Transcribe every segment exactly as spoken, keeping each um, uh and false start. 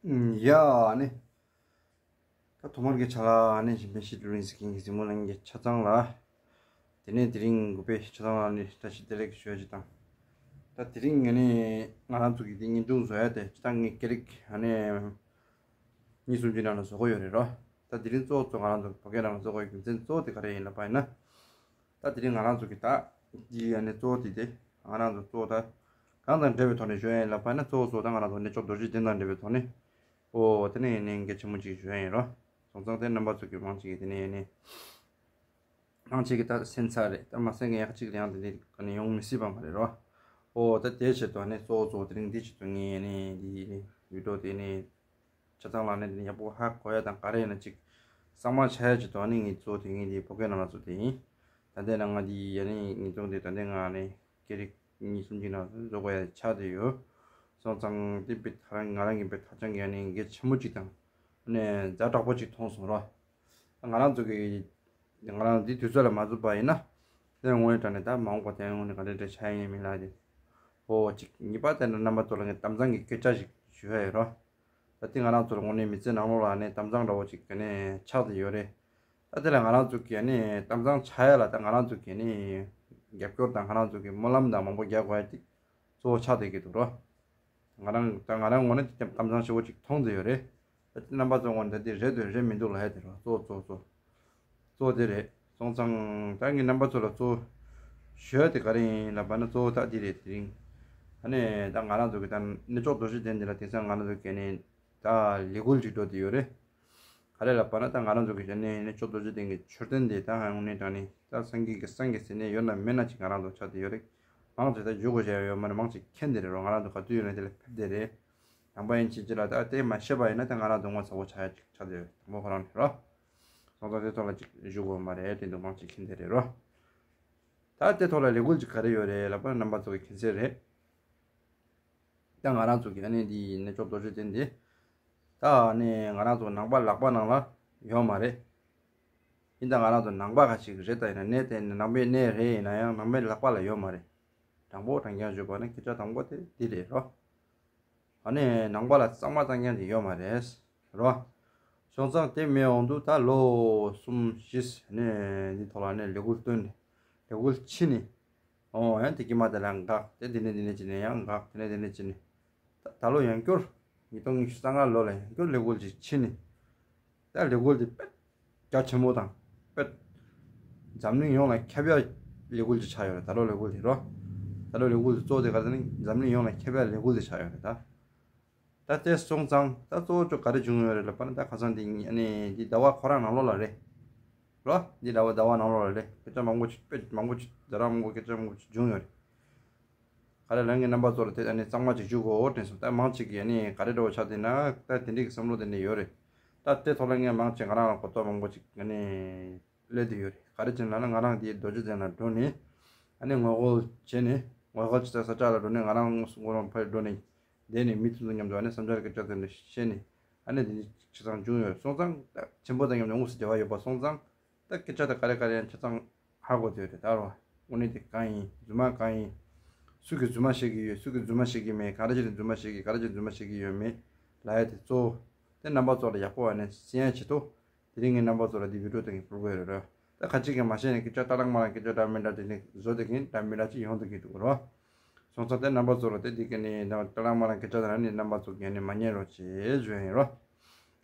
ཡ་ནི། ད་ཐོག་མར་གྱི་ཆ་ལ་ནི་ཞིང་པའི་ཤི་ཏུ་རིན་སི་ཀིང་གི་གཟིགས་མོ་ལྷན་རྒྱས་ཆ་ཚང་ལ། དེ་ནས་དེ་རིང་གུས་པའི་ཆ་ཚང་ལ་ནི་བཀྲ་ཤིས་བདེ་ལེགས་ཞུ་ཡ་ཅིག་དང་། ད་དེ་རིང་ངས་ནི་ང་རང་ཚོ་གི་དེ་བརྙན་ཐུང་བཟོ་ཡ་དེ་ཅི་ད་ངས་སྐད་རིགས་ཨ་ནི་གཉིས་གསུམ་ཅིག་ནང་ལ་བཟོ་གི་ཡོད་རེད་རོ། ད་དེ་རིང་གཙོ་བོ་གཙོ་ང་རང་ཚོ་བོད་སྐད་ནང་ལ་བཟོ་དགོས་རྒྱུ་མཚན་གཙོ་བོ་དེ་ག་རེ་ཡིན་ལབ་པ་ཡིན་ན། ད་དེ་རིང་ང་རང་ཚོ་གི་ད་འདི་ཨ་ནི་གཙོ་བོ་དེ་དེ་ང་རང་ཚོ་གཙོ་བོ་ད་གང་དང་འབྲེལ་བའི་ཐོག་ནས་ཞུ་ཡ་ཡིན་ལབ་པ་ཡིན་ན། གཙོ་བོ་གཙོ་ད་ང་རང་ཚོ་གནས་མཆོག་རྡོ་རྗེ་གདན་དང་འབྲེལ་བའི་ཐོག་ནས། ཨོ་དེ་ནས་ཡིན་ནའི་གལ་ཆེན་པོ་ཅིག་ཞུ་ཡ་ཡིན་རོ། སོང་ཙང་དེ་རྣམ་པ་ཚོ་གི་མང་ཆེ་གི་དེ་ནས་ཡིན་ནའི། མང་ཆེ་གི་ད་སེམས་ཚ་རེད། ད་མ་སེམས་གི་ཡག་ཅིག་ལ་ཡང་དེ་འདྲའི་ག་ནས་ཡོང་མི་སྲིད་པ་མ་རེད་རོ། ཨོ་ད་དེའི་ཆེད་དུ་ནི་གཙོ་བོ་གཙོ་བོ་དེ་རིང་འདི་ཆེད་དུ་ངས་ནི་འདི་ནི་བི་ཌིའོ་དེ་ནི་ཆ་ཚང་ལ་ནི་དེ་ནི་ཡག་པོ་ཧ་གོ་ཡ་དང་ག་རེ་ཡིན་ན་ཅིག་གཙང་མ་ཆགས་ཡ་ཆེད་དུ་ནི་ངས་གཙོ་བོ་དེ་ངས་འདི་བོད་སྐད་ནང་ལ་གཙོ་དེ་ཡིན། ད་ལྟའི་ནང་ང་འདི་ཡ་ནི་ངས་གཙོ་དེ་ད་ལྟའི་ང་ནི་སྐད་རིགས་གཉིས་གསུམ་གྱི་ནང་བཟོ་དགོས་ཡ་ཆགས་བསྡད་ཡོད། སོང་ཙང་དེ་དཔེ་ད་རང་ང་རང་གི་དཔེ་ཐག་ཆང་གི་ཡ་ནི་འགན་ཆེན་པོ་ཅིག་དང་ནས་ཛ་དྲག་པོ་ཅིག་མཐོང་སོང་རོ། ང་རང་ཚོ་གི་ང་རང་འདི་དུས་ཚོད་ལ་མ་བཟོས་པ་ཡིན་ན། དེ་དངོས་དྲང་ནས་ད་མ་འོངས་པ་དེ་དངོས་ནས་ག་འདྲ་འདྲ་ཆགས་ཡིན་མིན་ལ་དེ། ཨོ་གཅིག་གཉིས་པ་དེ་འདྲ་རྣམ་པ་ཚོ་ལ་ངས་གཏམ་བཟང་གི་སྐད་ཆ་ཞིག་ཞུ་ཡ་ཡོད་རོ། ད་དེ་ང་རང་ཚོ་ལ་དངོས་གནས་མི་ཚེ་ནང་ལོགས་ལ་ནས་གཏམ་བཟང་འདྲ་བོ་ཅིག་ག་ནས་ཆགས་བསྡད་ཡོད་རེད། ད་དེ་ལ་ང་རང་ཚོ་གི་ནས་གཏམ་བཟང་ཆགས་ཡ་ལ་ད་ང་རང་ཚོ་གི་ནས་རྒྱབ་སྐྱོར་དང་ང་རང་ཚོ་གི་སྨོན་ལམ་དང་མང་པོ་རྒྱག་དགོས་ཡ་དེ་གཙོ་བོ་ཆགས་བསྡད་ཀྱི་འདུག་རོ། ང་རང་ད་ང་རང་ངོས་ནས་དེ་གཏམ་བཟང་ཞེ་པོ་ཅིག་མཐོང་བསྡད་ཡོད་རེད། ད་དེ་རྣམ་པ་ཚོ་ངོས་ནས་ད་དེ་རེད་འདུག་རེད་མི་འདུག་ལབ་ཡ་དེ་རོ། གཙོ་བོ་གཙོ་བོ་གཙོ་བོ་དེ་རེད། སོང་ཙང་ད་ངས་རྣམ་པ་ཚོ་ལ་གཙོ་བོ་ཞུ་ཡ་དེ་ག་རེ་ཡིན་ལབ་པ་ན། གཙོ་བོ་ད་དེ་རེད། དེ་རིང་ཨ་ནི་ད་ང་རང་ཚོ་གི་ད་གནས་མཆོག་རྡོ་རྗེ་གདན་འདི་ལ་དེང་སང་ང་རང་ཚོ་གི་ནས་ད་ལས་འགུལ་ཅིག་འགྲོ་བསྡད་ཡོད་རེད། ག་རེ་ལབ་པ་ན་ད་ང་རང་ཚོ་གི་གནས་མཆོག་རྡོ་རྗེ་གདན་གྱི་མཆོད་རྟེན་དེ་ད་ཧ་ཡོང་ནས་དྲང་ནས་ད་སངས་རྒྱས་ཀྱི་སངས་རྒྱས་ཟེར་ནས་ཡོད་ན་མེད་ན་ཅིག་ང་རང་ཚོ་ཆགས་བསྡད་ཡོད་རེད། མང་ཆེ་ད་བཞུགས་དགོས་བྱས་ཡོད་མ་རེད། མང་ཆེ་མཁྱེན་བསྡད་རེད་རོ། ང་རང་ཚོ་ག་དུས་ཡོད་ན་དེ་ལ་ཕེབས་བསྡད་རེད། དང་པ་ཡིན་ཕྱིན་ཅི་ལ་ད་དེ་མ་ཤེས་པ་ཡིན་ན་ད་ང་རང་ཚོ་ངོ་ཚ་བོ་ཆགས་ཡ་ཅིག་ཆགས་བསྡད་ཡོད་རེད། དང་པོ་ཁོ་རང་རེད་རོ། སོང་ཙང་དེ་ཐོག་ལ་ཅིག་བཞུགས་དགོས་མ་རེད་དྲན་འདུག་མང་ཆེ་མཁྱེན་བསྡད་རེད་རོ། ད་དེ་ཐོག་ལ་ལས་འགུལ་ཅིག་ག་རེ་ཡོད་རེད་ལབ་པ་ན་རྣམ་པ་ཚོ་གི་མཁྱེན་གསལ་རེད། ད་ང་རང་ཚོ་གི་ཨ་ནི་འདི་གནས་མཆོག་རྡོ་རྗེ་གདན་འདི། ད་ཨ་ནི་ང་རང་ཚོ་ནང་པ་ལག་པ་ནང་ལ་ཡོད་མ་རེད། ཡིན་ད་ང་རང་ཚོ་ནང་པ་ཁ་ཅིག་རེད། ད་ཡིན་ན་གནས་དེ་ནང་པའི་གནས་རེད། ཡིན་ན་ཡང་ནང་པའི་ལག་པ་ལ་ཡོད་མ་རེད། དྲང་པོ་དྲང་རྐྱང་ཞུས་པ་ན་སྐད་ཆ་དང་པོ་དེ་འདི་རེད་རོ། ཨ་ནི་ནང་པ་ལ་གཙང་མ་གཙང་རྐྱང་དེ་ཡོད་མ་རེད་རོ། སོང་ཙང་དེ་མེད་འོང་དུས་ད་ལོ་གསུམ་བཞི་ནས་འདི་ཐོག་ལ་ནས་ལས་འགུལ་བཏོན་ནས་ལས་འགུལ་ཕྱིན་ནས། ཨོ་ཡང་དེ་དཀྱིལ་མ་དེ་ལ་འགག་དེ་དེ་ནས་དེ་ནས་བྱས་ནས་ཡང་འགག་དེ་ནས་དེ་ནས་བྱས་ནས། ད་ད་ལོ་ཡང་བསྐྱར་ཉིས་སྟོང་ཉི་ཤུ་རྩ་ལྔ་ལོ་ལ་ཡང་བསྐྱར་ལས་འགུལ་ཅིག་ཕྱིན་ནས། ད་ལས་འགུལ་དེ་དཔེ་རྒྱ་ཆེན་པོ་དང་དཔེ་འཛམ་གླིང་ཡོངས་ལ་ཁྱབ་ཡ་ལས་འགུལ་ཅིག་ཆགས་ཡོད་རེད། ད་ལོ་ལས་འགུལ་དེ་རོ། ད་ལོ་ལས་འགུལ་དེ་གཙོ་བོ་དེ་ག་རེ་ཟེར་ན་འཛམ་གླིང་ཡོངས་ལ་ཁྱབ་ཡ་ལས་འགུལ་དེ་ཆགས་ཡོད་རེད་ད། ད་དེ་སོང་ཙང་ད་གཙོ་བོ་ཅོ་ག་རེ་བྱུང་ཡོད་རེད་ལབ་པ་ན། ད་ཁ་སང་དེ་ཨ་ནི་འདི་ཟླ་བ་ཁོ་རང་ནང་ལོགས་ལ་རེད་རོ། འདི་ཟླ་བ་ཟླ་བ་ནང་ལོགས་ལ་རེད། སྐད་ཆ་མང་པོ་ཅིག་དཔེ་མང་པོ་ཅིག་ཟླ་ར་མང་པོ་སྐད་ཆ་མང་པོ་ཅིག་བྱུང་ཡོད་རེད། ག་རེ་ལབ་ངས་རྣམ་པ་ཚོ་ལ་དེ་ཨ་ནི་གཙང་མ་ཅིག་ཞུ་དགོས་དྲན་སོང་། ད་མང་ཆེ་གིས་ཨ་ནི་ག་རེ་འདྲ་བོ་ཆགས་བསྡད་ན་ད་དེ་འདྲའི་གི་བསམ་བློ་དེ་འདྲ་ཡོད་རེད། ད་དེ་ཐོག་ལ་ངས་མང་ཆེ་ང་རང་ལ་གོ་རྟོགས་མང་པོ་ཅིག་ཨ་ནི་སླེབས་བསྡད་ཡོད་རེད། ག་རེ་བྱས་ན་ལབ་ན་ང་རང་དེ་རྡོ་རྗེ་གདན་ལ་འགྲོ་ནས་ཨ་ནི་ངོ་རྒོལ་བྱས་ནས་ངོ་རྒོལ་བྱེད་ས་ས་ཆ་ལ་འགྲོ་ནས་ང་རང་ངོ་རང་ཕར་འགྲོ་ནས་བསྡད་ནས་མི་དེ་ཚོ་མཉམ་དུ་ཨ་ནི་བསམ་འཆར་སྐད་ཆ་དེ་འདྲ་བཤད་ནས་ཨ་ནི་དེ་འདྲ་ཆ་ཚང་བྱུང་ཡོད་སོང་ཙང་ད་ཆེན་པོ་དང་མཉམ་དུ་དངོས་སུ་འབྲེལ་བ་ཡོད་པ་སོང་ཙང་། ད་སྐད་ཆ་དང་ག་རེ་ག་རེ་ཡང་ཆ་ཚང་ཧ་གོ་བསྡད་ཡོད་རེད་ད་རོ། དངོས་གནས་དེ་གང་ཡིན་རྫུན་མ་གང་ཡིན། སུ་གིས་རྫུན་མ་བཤད་ཀྱི་ཡོད། སུ་གིས་རྫུན་མ་བཤད་ཀྱི་མེད། ག་རེ་བྱས་ནས་རྫུན་མ་བཤད་ཀྱི། ག་རེ་བྱས་ནས་རྫུན་མ་བཤད་ཀྱི་ཡོད་མེད་ལབ་ཡ་དེ་གཙོ་བོ་དེ་རྣམ་པ་ཚོ་ལ་ཡག་པོ་བ་ནས་གསན་ཡ་ཆེད་དུ་དེ་རིང་ངས་རྣམ་པ་ཚོ་ལ་འདི་བི་ཌིའོ་དེ་ངས་ཕུལ་གྱི་ཡོད་རེད་རོ། ད་ཁ་ཅིག་གིས་མ་ཤེས་ནས་སྐད་ཆ་ཏ་ལང་མ་ལང་སྐད་ཆ་འདྲ་མི་འདྲ་དེ་ནས་བཟོ་བསྡད་མཁན་འདྲ་མི་འདྲ་ཅིག་ཡོང་བསྡད་ཀྱི་འདུག་རོ། སོང་ཙང་དེ་རྣམ་པ་ཚོ་ལ་དེ་འདི་ག་ནས་ཏ་ལང་མ་ལང་སྐད་ཆ་དེ་ནས་རྣམ་པ་ཚོ་གིས་ནས་མ་ཉན་རོགས་བྱེད་ཞུ་ཡ་ཡིན་རོ།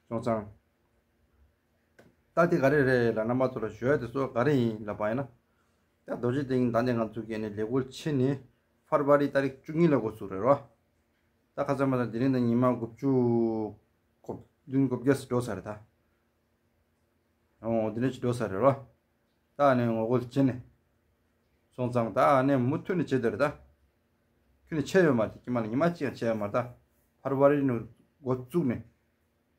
སོང་ཙང་། ད་དེ་ག་རེ་རེད་ལ་རྣམ་པ་ཚོ་ལ་ཞུ་ཡ་དེ་ཚོ་ག་རེ་ཡིན་ལབ་པ་ཡིན་ན། ད་རྡོ་རྗེ་གདན་ད་ནས་ང་ཚོ་གིས་ནི་ལས་འགུལ་ཕྱིན་ནས་ཕར་བ་རི་ཏ་རིག་བཅུ་གཉིས་ལ་འགོ་ཚུགས་རེད་རོ། ད་ཁ་སང་མ་ད་དེ་རིང་ད་ཉི་མ་དགུ་བཅུ་གོ་བདུན་གོ་བརྒྱད་ཙམ་འགྲོ་ས་རེད་ད། ཨོ་དེ་ནས་ཅི་འགྲོ་ས་རེད་རོ། ད་ནས་ངོ་རྒོལ་བྱས་ནས་སོང་ཙང་ད་ནས་མུ་མཐུད་ནས་བྱེད་དེ་རེད་ད། ཁྱོད་ནས་ཆད་ཡོད་མ་རེད། དཀྱིལ་མ་ལ་ཉི་མ་གཅིག་ཡང་ཆད་ཡོད་མ་རེད་ད། ཕར་བ་རི་ནས་འགོ་བཙུགས་ནས།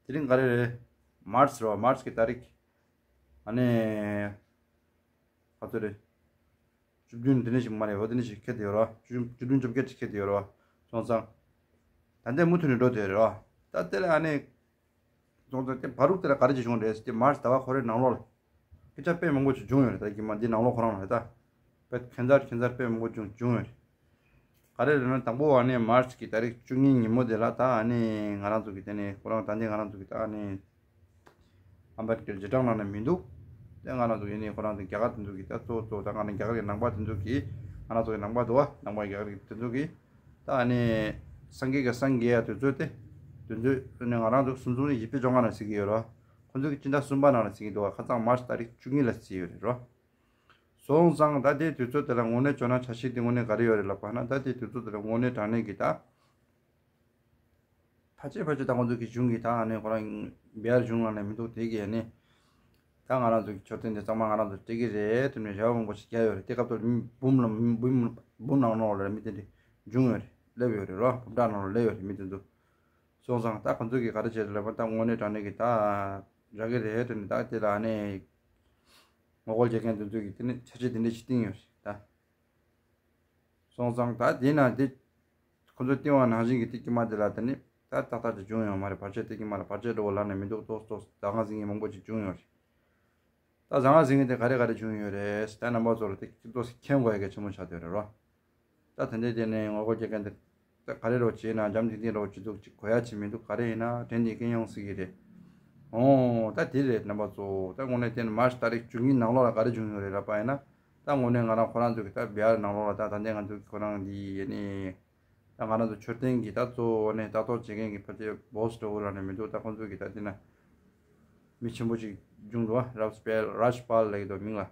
དེ་རིང་ག་རེ་རེད། མར་ཙི་རེད་བ། མར་ཙི་གི་ཏ་རིག་ཨ་ནི། ག་ཚོད་རེད། བཅུ་བདུན་དེ་འདྲ་ཞིག་མ་རེད་བ། དེ་འདྲ་ཞིག་འཁེལ་བསྡད་ཡོད་རེད་བ། བཅུ་བཅུ་བདུན་བཅོ་བརྒྱད་ཅིག་འཁེལ་བསྡད་ཡོད་རེད་བ། སོང་ཙང་། ད་ལྟའི་མུ་མཐུད་ནས་འགྲོ་བསྡད་ཡོད་རེད་བ། ད་དེ་ལ་ཨ་ནི། སོང་ཙང་དེ་བར་དུ་དེ་ལ་ག་རེ་ཅིག་བྱུང་རེད་ཟེར་དེ་མར་ཙི་ཟླ་བ་ཁོ་རའི་ནང་ལོགས་ལ། སྐད་ཆ་དཔེ་མང་པོ་ཅིག་བྱུང་ཡོད་རེད། ད་དཀྱིལ་མ་འདི་ནང་ལོགས་ཁོ་རང་ལ་རེད་ད། དཔེ་ཁྱད་མཚར་ཁྱད་མཚར་དཔེ་མང་པོ་བྱུང་བྱུང་ཡོད་རེད། ག་རེ་རེད་ན། དང་པོ་ཨ་ནི་མར་ཆི་གི་ཏ་རིག་བཅུ་གཉིས་ཉིན་མོ་དེ་ལ་ད་ཨ་ནི་ང་རང་ཚོ་གི་དེ་ནི་ཁོ་རང་ད་འདི་ང་རང་ཚོ་གི་ད་ཨ་ནི་ཨམ་བེད་ཀར་རྗེས་འབྲང་ནང་ནས་མི་འདུག་དེ་ང་རང་ཚོ་ཡིན་ནི་ཁོ་རང་ཚོ་རྒྱ་གར་དེ་ཚོ་གི་ད་གཙོ་བོ་གཙོ་བོ་ད་ང་རང་རྒྱ་གར་གི་ནང་པ་དེ་ཚོ་གི་ང་རང་ཚོ་གི་ནང་པ་འདུག་བ། ནང་པ་རྒྱ་གར་གི་དེ་ཚོ་གི་ད་ཨ་ནི་སངས་རྒྱས་ཀྱི་སངས་རྒྱས་ཡ་དུས་ཚོད་དེ་དུས་ཚོད་ནི་ང་རང་ཚོ་གསུམ་གསུམ་ནི་བཞི་པའི་བཅོ་ལྔ་ནང་གཟིགས་ཀྱི་ཡོད་རོ། ཁོ་ཚོ་གི་སྤྱི་ཟླ་གསུམ་པ་ནང་ལ་གཟིགས་ཀྱི་འདུག་བ། ཁ་སང་མར་ཆི་ཏ་རིག་བཅུ་གཉིས་ལ་གཟིགས་ཡོད་རེད་རོ། སོང་ཙང་ད་དེའི་དུས་ཚོད་དེ་ལ་དངོས་གནས་བྱུང་ན་འཆར་གཞི་དེ་དངོས་གནས་ག་རེ་ཡོད་རེད་ལབ་པ་ན། ད་དེའི་དུས་ཚོད་དེ་ལ་དངོས་གནས་དྲང་གནས་ཀྱི་ད་ཕལ་ཆེར་ཕལ་ཆེར་ད་ཁོང་ཚོ་གི་གཞུང་གི་ད་ཨ་ནི་ཁོ་རང་བི་ཧར་གཞུང་ནང་ནས་མི་འདུག་དེ་གི་ཨ་ནི་ད་ང་རང་ཚོ་གི་མཆོད་རྟེན་དེ་ཚང་མ་ང་རང་ཚོ་སྤྲད་ཀྱི་རེད་དེ་ནས་རེ་བ་མང་པོ་ཞིག་རྒྱག་ཡོད་རེད། དེ་སྐབས་དུ་མི་འབུམ་ལ་མི་འབུམ་འབུམ་ནང་ནང་ལ་མི་དེ་འདྲ་བྱུང་ཡོད་རེད། སླེབས་ཡོད་རེད་རོ། འབུམ་ཕྲག་ནང་ལ་སླེབས་ཡོད་རེད་མི་དེ་ཚོ། སོང་ཙང་ད་ཁོང་ཚོ་གི་ག་རེ་བྱས་རེད་ལབ་པ་ད་དངོས་གནས་དྲང་གནས་ཀྱི་ད་རག་གི་རེད་དེ་ནས་ད་དེ་ལ་ཨ་ནི་ངོ་རྒོལ་བྱེད་མཁན་དེ་ཚོ་གི་དེ་ནས་འཆར་གཞི་དེ་འདྲ་ཞིག་བཏིང་ཡོད་རེད་ད། སོང་ཙང་ད་དེ་ན་དེ་ཁོ་ཚོ་བཏིང་བ་ནང་བཞིན་གྱི་དེ་དཀྱིལ་མ་དེ་ལ་དེ་ནི་ད་ཏག་ཏག་ཅིག་བྱུང་ཡོད་མ་རེད། བར་ཆད་དེ་དཀྱིལ་མ་ལ་བར་ཆད་འགྲོ་བ་ལབ་ནས་མི་འདུག་ཏོག་ཏོག་ཟང་ཟིང་ངེ་མང་པོ་ཅིག་བྱུང་ཡོད་རེད། ད་ཟང་ཟིང་ངེ་དེ་ག་རེ་ག་རེ་བྱུང་ཡོད་རེད། ད་རྣམ་པ་ཚོ་ལ་དེ་ཏོག་ཙམ་མཁྱེན་དགོས་ཡ་གལ་ཆེན་པོ་ཆགས་བསྡད་རེད་རོ། ད་དེ་འདྲའི་དེ་ནས་ངོ་རྒོལ་བྱེད་མཁན་དེ་ད་ག་རེ་རོ་བྱས་ན་འཇམ་ཐིང་ཐིང་རོ་བྱེད་འདུག་ཅིག་གོ་ཡ་ཅིག་མི་འདུག་ག་རེ་ཡིན་ན་དྲན་ནས་སྐྱོན་ཡོང་སྲིད་ཀྱི་རེད། ཨོ་ད་དེ་རེད་རྣམ་པ་ཚོ། ད་དངོས་གནས་དེ་ནི་མར་ཆི་ཏ་རིག་བཅུ་གཉིས་ནང་ལོགས་ལ་ག་རེ་བྱུང་ཡོད་རེད་ལབ་པ་ཡིན་ན། ད་དངོས་གནས་ང་རང་ཁོ་རང་ཚོ་གི་ད་བི་ཧར་ནང་ལོགས་ལ་ད་ད་ལྟའི་ང་ཚོ་གི་ཁོ་རང་འདི་ཡེ་ནི་ད་ང་རང་ཚོ་མཆོད་རྟེན་གྱི་ད་གཙོ་བོ་ནས་ལྟ་རྟོག་བྱེད་མཁན་གྱི་ཕལ་ཆེར་བོ་སི་འདྲ་བོ་རང་ནས་མི་འདུག་ད་ཁོང་ཚོ་གི་ད་འདི་ན་མི་ཆེན་པོ་ཅིག་བྱུང་འདུག་བ། རཱཇ་པཱལ་རཱཇ་པཱལ་ལབ་ཀྱི་འདུག་མིང་ལ།